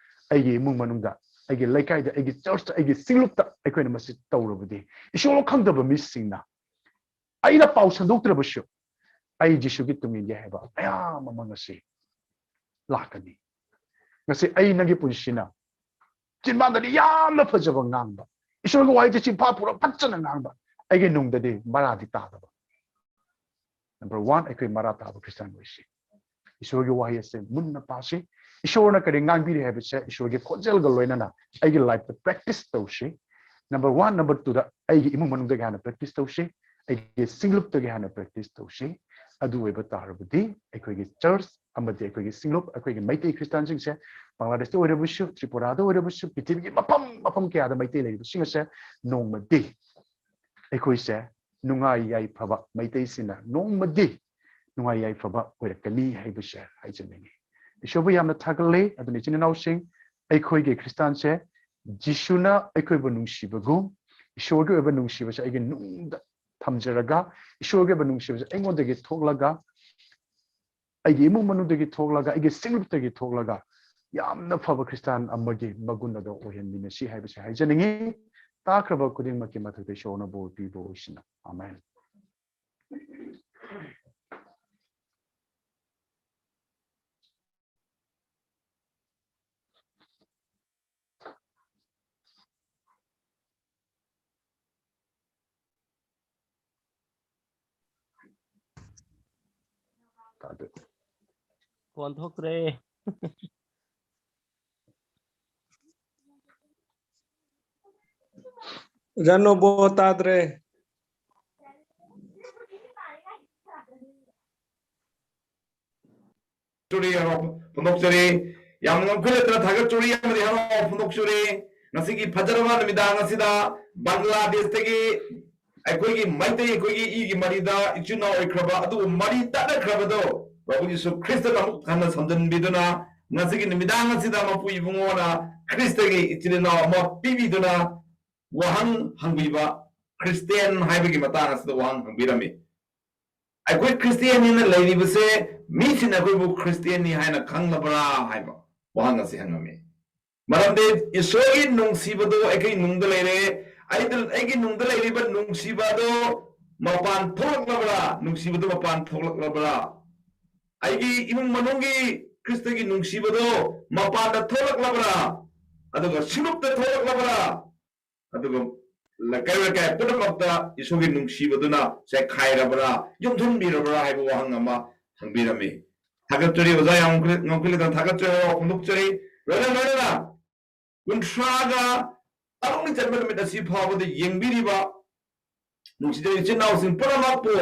ꯑꯩꯒꯤ ꯏꯃꯨꯡ ꯃꯅꯨꯡꯗ, ꯑꯩꯒꯤ ꯂꯩꯀꯥꯏꯗ, ꯑꯩꯒꯤ ꯆꯔꯆꯇ, ꯑꯩꯒꯤ ꯁꯤꯡꯂꯨꯞꯇ ꯑꯩꯈꯣꯏꯅ ꯃꯁꯤ ꯇꯧꯔꯕꯗꯤ, ꯏꯁꯣꯔ ꯈꯪꯗꯕ ꯃꯤꯁꯤꯡꯅ ꯑꯩꯅ ꯄꯥꯎ ꯁꯟꯗꯣꯛꯇ꯭ꯔꯕꯁꯨ, ꯑꯩ ꯖꯤꯁꯨꯒꯤ ꯇꯨꯡ ꯏꯟꯒꯦ ꯍꯥꯏꯕ ꯃꯌꯥꯝ ꯑꯃ ꯉꯁꯤ ꯂꯥꯛꯀꯅꯤ꯫ ꯉꯁꯤ ꯑꯩ ꯅꯪꯒꯤ ꯄꯨꯟꯁꯤꯅ ꯆꯤꯟꯕꯥꯟꯗꯗꯤ ꯌꯥꯝꯅ ꯐꯖꯕ ꯉꯥꯡꯕ, ꯏꯁꯣꯔꯒꯤ ꯋꯥꯍꯩꯁꯦ ꯆꯤꯟꯐꯥ ꯄꯨꯔꯥ ꯐꯖꯅ ꯉꯥꯡꯕ, ꯑꯩꯒꯤ ꯅꯨꯡꯗꯗꯤ ꯃꯔꯥꯗꯤ ꯇꯥꯗꯕ꯫ ꯅꯝꯕꯔ ꯋꯥꯟ, ꯑꯩꯈꯣꯏ ꯃꯔꯥ ꯇꯥꯕ ꯈ꯭ꯔꯤꯁꯇꯥꯟ ꯑꯣꯏꯁꯤ꯫ ꯏꯁꯣꯔꯒꯤ ꯋꯥꯍꯩ ꯑꯁꯦ ꯃꯨꯟꯅ ꯄꯥꯁꯤ꯫ ꯏꯁꯣꯔꯅ ꯀꯔꯤ ꯉꯥꯡꯕꯤꯔꯤ ꯍꯥꯏꯕꯁꯦ ꯏꯁꯣꯔꯒꯤ ꯈꯣꯟꯖꯦꯜꯒ ꯂꯣꯏꯅꯅ ꯑꯩꯒꯤ ꯂꯥꯏꯐꯇ ꯄ꯭ꯔꯦꯛꯇꯤꯁ ꯇꯧꯁꯤ꯫ ꯅꯝꯕꯔ ꯋꯥꯟ, ꯅꯝꯕꯔ ꯇꯨꯗ ꯑꯩꯒꯤ ꯏꯃꯨꯡ ꯃꯅꯨꯡꯗꯒꯤ ꯍꯥꯟꯅ ꯄ꯭ꯔꯦꯛꯇꯤꯁ ꯇꯧꯁꯤ, ꯑꯩꯒꯤ ꯁꯤꯡꯂꯨꯞꯇꯒꯤ ꯍꯥꯟꯅ ꯄ꯭ꯔꯦꯛꯇꯤꯁ ꯇꯧꯁꯤ꯫ ꯑꯗꯨ ꯑꯣꯏꯕ ꯇꯥꯔꯕꯗꯤ ꯑꯩꯈꯣꯏꯒꯤ ꯆꯔꯆ ꯑꯃꯗꯤ ꯑꯩꯈꯣꯏꯒꯤ ꯁꯤꯡꯂꯨꯞ, ꯑꯩꯈꯣꯏꯒꯤ ꯃꯩꯇꯩ ꯈ꯭ꯔꯤꯁꯇꯥꯟꯁꯤꯡꯁꯦ ꯕꯪꯒ꯭ꯂꯥꯗꯦꯁꯇ ꯑꯣꯏꯔꯕꯁꯨ, ꯇ꯭ꯔꯤꯄꯨꯔꯥꯗ ꯑꯣꯏꯔꯕꯁꯨ, ꯄ꯭ꯔꯤꯊꯤꯕꯤꯒꯤ ꯃꯐꯝ ꯃꯐꯝ ꯀꯌꯥꯗ ꯃꯩꯇꯩ ꯂꯩꯔꯤꯕꯁꯤꯡ ꯑꯁꯦ ꯅꯣꯡꯃꯗꯤ ꯑꯩꯈꯣꯏꯁꯦ ꯅꯨꯡꯉꯥꯏ ꯌꯥꯏꯐꯕ, ꯃꯩꯇꯩꯁꯤꯡꯅ ꯅꯣꯡꯃꯗꯤ ꯅꯨꯡꯉꯥꯏ ꯌꯥꯏꯐꯕ ꯑꯣꯏꯔꯛꯀꯅꯤ ꯍꯥꯏꯕꯁꯦ ꯍꯥꯏꯖꯅꯤꯡꯉꯤ꯫ ꯏꯁꯣꯔꯕꯨ ꯌꯥꯝꯅ ꯊꯥꯒꯠꯂꯤ꯫ ꯑꯗꯨꯅ ꯏꯆꯤꯟ ꯏꯅꯥꯎꯁꯤꯡ, ꯑꯩꯈꯣꯏꯒꯤ ꯈ꯭ꯔꯤꯁꯇꯥꯟꯁꯦ ꯖꯤꯁꯨꯅ ꯑꯩꯈꯣꯏꯕꯨ ꯅꯨꯡꯁꯤꯕꯒꯨꯝ, ꯏꯁꯣꯔꯒꯤ ꯑꯣꯏꯕ ꯅꯨꯡꯁꯤꯕꯁꯦ ꯑꯩꯒꯤ ꯅꯨꯡꯗ ꯊꯝꯖꯔꯒ, ꯏꯁꯣꯔꯒꯤ ꯑꯣꯏꯕ ꯅꯨꯡꯁꯤꯕꯁꯦ ꯑꯩꯉꯣꯟꯗꯒꯤ ꯊꯣꯛꯂꯒ, ꯑꯩꯒꯤ ꯏꯃꯨꯡ ꯃꯅꯨꯡꯗꯒꯤ ꯊꯣꯛꯂꯒ, ꯑꯩꯒꯤ ꯁꯤꯡꯂꯨꯞꯇꯒꯤ ꯊꯣꯛꯂꯒ ꯌꯥꯝꯅ ꯐꯕ ꯈ꯭ꯔꯤꯁꯇꯥꯟ ꯑꯃꯒꯤ ꯃꯒꯨꯟ ꯑꯗꯣ ꯑꯣꯏꯍꯟꯃꯤꯟꯅꯁꯤ ꯍꯥꯏꯕꯁꯦ ꯍꯥꯏꯖꯅꯤꯡꯉꯤ꯫ ꯇꯥꯈ꯭ꯔꯕ ꯈꯨꯗꯤꯡꯃꯛꯀꯤ ꯃꯊꯛꯇ ꯏꯁꯣꯔꯅ ꯕꯣꯔ ꯄꯤꯕ ꯑꯣꯏꯁꯅꯨ꯫ ꯑꯃꯦꯟ꯫ ꯇꯥꯗꯦ꯫ ꯐꯣꯟ ꯊꯣꯛꯇ꯭ꯔꯦ꯫ ꯔꯅꯣꯕꯣ ꯇꯥꯗ꯭ꯔꯦ꯫ ꯐꯣꯡꯗꯣꯛꯆꯔꯤ, ꯍꯔꯥꯎ ꯐꯣꯡꯗꯣꯛꯆꯔꯤ꯫ ꯌꯥꯝꯅ ꯉꯝꯈꯩ ꯂꯩꯇꯅ ꯊꯥꯒꯠꯆꯔꯤ ꯑꯃꯗꯤ ꯍꯔꯥꯎ ꯐꯣꯡꯗꯣꯛꯆꯔꯤ꯫ ꯉꯁꯤꯒꯤ ꯐꯖꯔꯕ ꯅꯨꯃꯤꯗꯥꯡ ꯑꯁꯤꯗ ꯕꯪꯒ꯭ꯂꯥꯗꯦꯁꯇꯒꯤ ꯑꯩꯈꯣꯏꯒꯤ ꯃꯩꯇꯩ, ꯑꯩꯈꯣꯏꯒꯤ ꯏꯒꯤ ꯃꯔꯤꯗ ꯏꯆꯤꯟ ꯏꯅꯥꯎ ꯑꯣꯏꯈ꯭ꯔꯕ, ꯑꯗꯨꯕꯨ ꯃꯔꯤ ꯇꯠꯅꯈ꯭ꯔꯕꯗꯣ ꯄ꯭ꯔꯚꯨ ꯌꯤꯁꯨ ꯈ꯭ꯔꯤꯁꯇꯅ ꯑꯃꯨꯛ ꯍꯟꯅ ꯁꯝꯖꯤꯟꯕꯤꯗꯨꯅ, ꯉꯁꯤꯒꯤ ꯅꯨꯃꯤꯗꯥꯡ ꯑꯁꯤꯗ ꯃꯄꯨ ꯏꯕꯨꯡꯉꯣꯅ ꯈ꯭ꯔꯤꯁꯇꯒꯤ ꯏꯆꯤꯜ ꯏꯅꯥꯎ ꯑꯃ ꯄꯤꯕꯤꯗꯨꯅ ꯋꯥꯍꯪ ꯍꯪꯕꯤꯕ, ꯈ꯭ꯔꯤꯁꯇꯤꯌꯥꯟ ꯍꯥꯏꯕꯒꯤ ꯃꯇꯥꯡ ꯑꯁꯤꯗ ꯋꯥꯍꯪ ꯍꯪꯕꯤꯔꯝꯃꯤ꯫ ꯑꯩꯈꯣꯏ ꯈ꯭ꯔꯤꯁꯇꯤꯌꯥꯟꯅꯤꯅ ꯂꯩꯔꯤꯕꯁꯦ, ꯃꯤꯁꯤꯡꯅ ꯑꯩꯈꯣꯏꯕꯨ ꯈ꯭ꯔꯤꯁꯇꯤꯌꯥꯟꯅꯤ ꯍꯥꯏꯅ ꯈꯪꯂꯕ꯭ꯔꯥ ꯍꯥꯏꯕ ꯋꯥꯍꯪ ꯑꯁꯤ ꯍꯪꯉꯝꯃꯤ꯫ ꯃꯔꯝꯗꯤ ꯏꯁꯣꯔꯒꯤ ꯅꯨꯡꯁꯤꯕꯗꯣ ꯑꯩꯈꯣꯏ ꯅꯨꯡꯗ ꯂꯩꯔꯦ꯫ ꯑꯩꯗ, ꯑꯩꯒꯤ ꯅꯨꯡꯗ ꯂꯩꯔꯤꯕ ꯅꯨꯡꯁꯤꯕ ꯑꯗꯣ ꯃꯄꯥꯟ ꯊꯣꯛꯂꯛꯂꯕ꯭ꯔꯥ? ꯅꯨꯡꯁꯤꯕꯗꯣ ꯃꯄꯥꯟ ꯊꯣꯛꯂꯛꯂꯕ꯭ꯔꯥ? ꯑꯩꯒꯤ ꯏꯃꯨꯡ ꯃꯅꯨꯡꯒꯤ ꯈ꯭ꯔꯤꯁꯇꯒꯤ ꯅꯨꯡꯁꯤꯕꯗꯣ ꯃꯄꯥꯟꯗ ꯊꯣꯛꯂꯛꯂꯕ꯭ꯔꯥ? ꯑꯗꯨꯒ ꯁꯤꯡꯂꯨꯞꯇ ꯊꯣꯛꯂꯛꯂꯕ꯭ꯔꯥ? ꯑꯗꯨꯒ ꯂꯩꯀꯥꯏ ꯂꯩꯀꯥꯏ ꯄꯨꯝꯅꯃꯛꯇ ꯏꯁꯣꯔꯒꯤ ꯅꯨꯡꯁꯤꯕꯗꯨꯅ ꯆꯥꯏꯈꯥꯏꯔꯕ꯭ꯔꯥ, ꯌꯨꯝꯊꯨꯝꯕꯤꯔꯕ꯭ꯔꯥ ꯍꯥꯏꯕ ꯋꯥꯍꯪ ꯑꯃ ꯍꯪꯕꯤꯔꯝꯃꯤ꯫ ꯊꯥꯒꯠꯆꯔꯤ ꯑꯣꯖꯥ, ꯌꯥꯝ ꯉꯝꯈꯩ ꯂꯩꯇꯅ ꯊꯥꯒꯠꯆꯔꯤ, ꯍꯔꯥꯎ ꯐꯣꯡꯗꯣꯛꯆꯔꯤ꯫ ꯂꯣꯏꯅ ꯂꯣꯏꯅꯅ ꯀꯨꯟꯊ꯭ꯔꯥꯒ ꯇꯔꯨꯛꯅꯤ ꯆꯟꯕ ꯅꯨꯃꯤꯠ ꯑꯁꯤ ꯐꯥꯎꯕꯗ ꯌꯦꯡꯕꯤꯔꯤꯕ ꯅꯨꯡꯁꯤꯖꯔꯕ ꯏꯆꯤꯟ ꯏꯅꯥꯎꯁꯤꯡ ꯄꯨꯝꯅꯃꯛꯄꯨ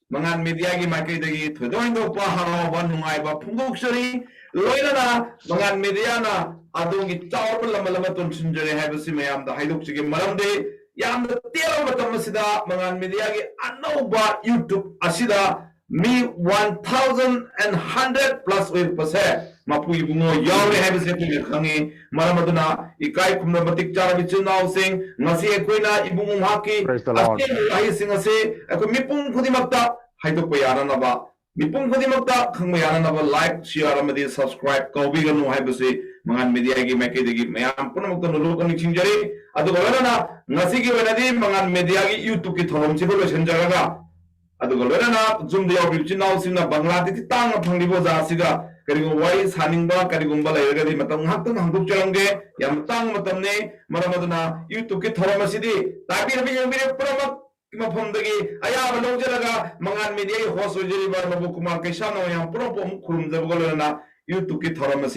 ꯃꯉꯥꯜ ꯃꯦꯗꯤꯌꯥꯒꯤ ꯃꯥꯏꯀꯩꯗꯒꯤ ꯊꯣꯏꯗꯣꯛ ꯍꯦꯟꯗꯣꯛꯄ ꯍꯔꯥꯎꯕ ꯅꯨꯡꯉꯥꯏꯕ ꯐꯣꯡꯗꯣꯛꯆꯔꯤ꯫ ꯂꯣꯏꯅꯅ ꯃꯉꯥꯜ ꯃꯦꯗꯤꯌꯥꯅ ꯑꯗꯣꯝꯒꯤ ꯆꯥꯎꯔꯕ ꯂꯃꯟ ꯑꯃ ꯇꯣꯟꯁꯤꯟꯖꯔꯦ ꯍꯥꯏꯕꯁꯤ ꯃꯌꯥꯝꯗ ꯍꯥꯏꯗꯣꯛꯆꯒꯦ꯫ ꯃꯔꯝꯗꯤ ꯌꯥꯝꯅ ꯇꯦꯜꯂꯕ ꯃꯇꯝ ꯑꯁꯤꯗ ꯃꯉꯥꯜ ꯃꯦꯗꯤꯌꯥꯒꯤ ꯑꯅꯧꯕ YouTube ꯑꯁꯤꯗ ꯃꯤ one thousand and hundred plus ꯑꯣꯏꯔꯛꯄꯁꯦ ꯃꯄꯨ ꯏꯕꯨꯡꯉꯣ ꯌꯥꯎꯔꯦ ꯍꯥꯏꯕꯁꯦ ꯑꯩꯈꯣꯏꯅ ꯈꯪꯉꯤ꯫ ꯃꯔꯝ ꯑꯗꯨꯅ ꯏꯀꯥꯏ ꯈꯨꯝꯅꯕ ꯃꯇꯤꯛ ꯆꯥꯔꯕ ꯏꯆꯤꯜ ꯏꯅꯥꯎꯁꯤꯡ, ꯉꯁꯤ ꯑꯩꯈꯣꯏꯅ ꯏꯕꯨꯡꯉꯣ ꯃꯍꯥꯛꯀꯤ Praise the Lord. ꯑꯁꯦꯡꯕ ꯋꯥꯍꯩꯁꯤꯡ ꯑꯁꯤ ꯑꯩꯈꯣꯏ ꯃꯤꯄꯨꯝ ꯈꯨꯗꯤꯡꯃꯛꯇ ꯍꯥꯏꯗꯣꯛꯄ ꯌꯥꯅꯅꯕ, ꯃꯤꯄꯨꯝ ꯈꯨꯗꯤꯡꯃꯛꯇ ꯈꯪꯕ ꯌꯥꯅꯅꯕ like, share ꯑꯃꯗꯤ subscribe ꯀꯥꯎꯕꯤꯒꯅꯨ ꯍꯥꯏꯕꯁꯤ ꯃꯉꯥꯜ ꯃꯦꯗꯤꯌꯥꯒꯤ ꯃꯥꯏꯀꯩꯗꯒꯤ ꯃꯌꯥꯝ ꯄꯨꯝꯅꯃꯛꯇ ꯅꯣꯂꯨꯛꯅ ꯅꯤꯡꯁꯤꯡꯖꯔꯤ꯫ ꯑꯗꯨꯒ ꯂꯣꯏꯅꯅ ꯉꯁꯤꯒꯤ ꯑꯣꯏꯅꯗꯤ ꯃꯉꯥꯜ ꯃꯦꯗꯤꯌꯥꯒꯤ YouTubeꯀꯤ ꯊꯧꯔꯝꯁꯤꯕꯨ ꯂꯣꯏꯁꯤꯟꯖꯔꯒ, ꯑꯗꯨꯒ ꯂꯣꯏꯅꯅ Zoomꯗ ꯌꯥꯎꯕꯤꯕ ꯏꯆꯤꯟ ꯏꯅꯥꯎꯁꯤꯡꯅ ꯕꯪꯒ꯭ꯂꯥꯗꯦꯁꯀꯤ ꯇꯥꯡꯅ ꯐꯪꯂꯤꯕ ꯑꯣꯖꯥ ꯑꯁꯤꯒ ꯀꯔꯤꯒꯨꯝꯕ ꯋꯥꯔꯤ ꯁꯥꯅꯤꯡꯕ ꯀꯔꯤꯒꯨꯝꯕ ꯂꯩꯔꯒꯗꯤ ꯃꯇꯝ ꯉꯥꯏꯍꯥꯛꯇꯪ ꯍꯥꯡꯗꯣꯛꯆꯔꯝꯒꯦ꯫ ꯌꯥꯝꯅ ꯇꯥꯡꯕ ꯃꯇꯝꯅꯤ꯫ ꯃꯔꯝ ꯑꯗꯨꯅ YouTubeꯀꯤ ꯊꯧꯔꯝ ꯑꯁꯤꯗꯤ ꯇꯥꯕꯤꯔꯕ ꯌꯦꯡꯕꯤꯔꯕ ꯄꯨꯝꯅꯃꯛ ꯃꯐꯝꯗꯒꯤ ꯑꯌꯥꯕ ꯂꯧꯖꯔꯒ ꯃꯉꯥꯜ ꯃꯦꯗꯤꯌꯥꯒꯤ host ꯑꯣꯏꯖꯔꯤꯕ ꯅꯕꯣ ꯀꯨꯃꯥꯔ ꯀꯩꯁꯥꯝꯅ ꯃꯌꯥꯝ ꯄꯨꯝꯅꯃꯛꯄꯨ ꯑꯃꯨꯛ ꯈꯨꯔꯨꯝꯖꯕꯒ ꯂꯣꯏꯅꯅ YouTubeꯀꯤ ꯊꯧꯔꯝ ꯑꯁꯤ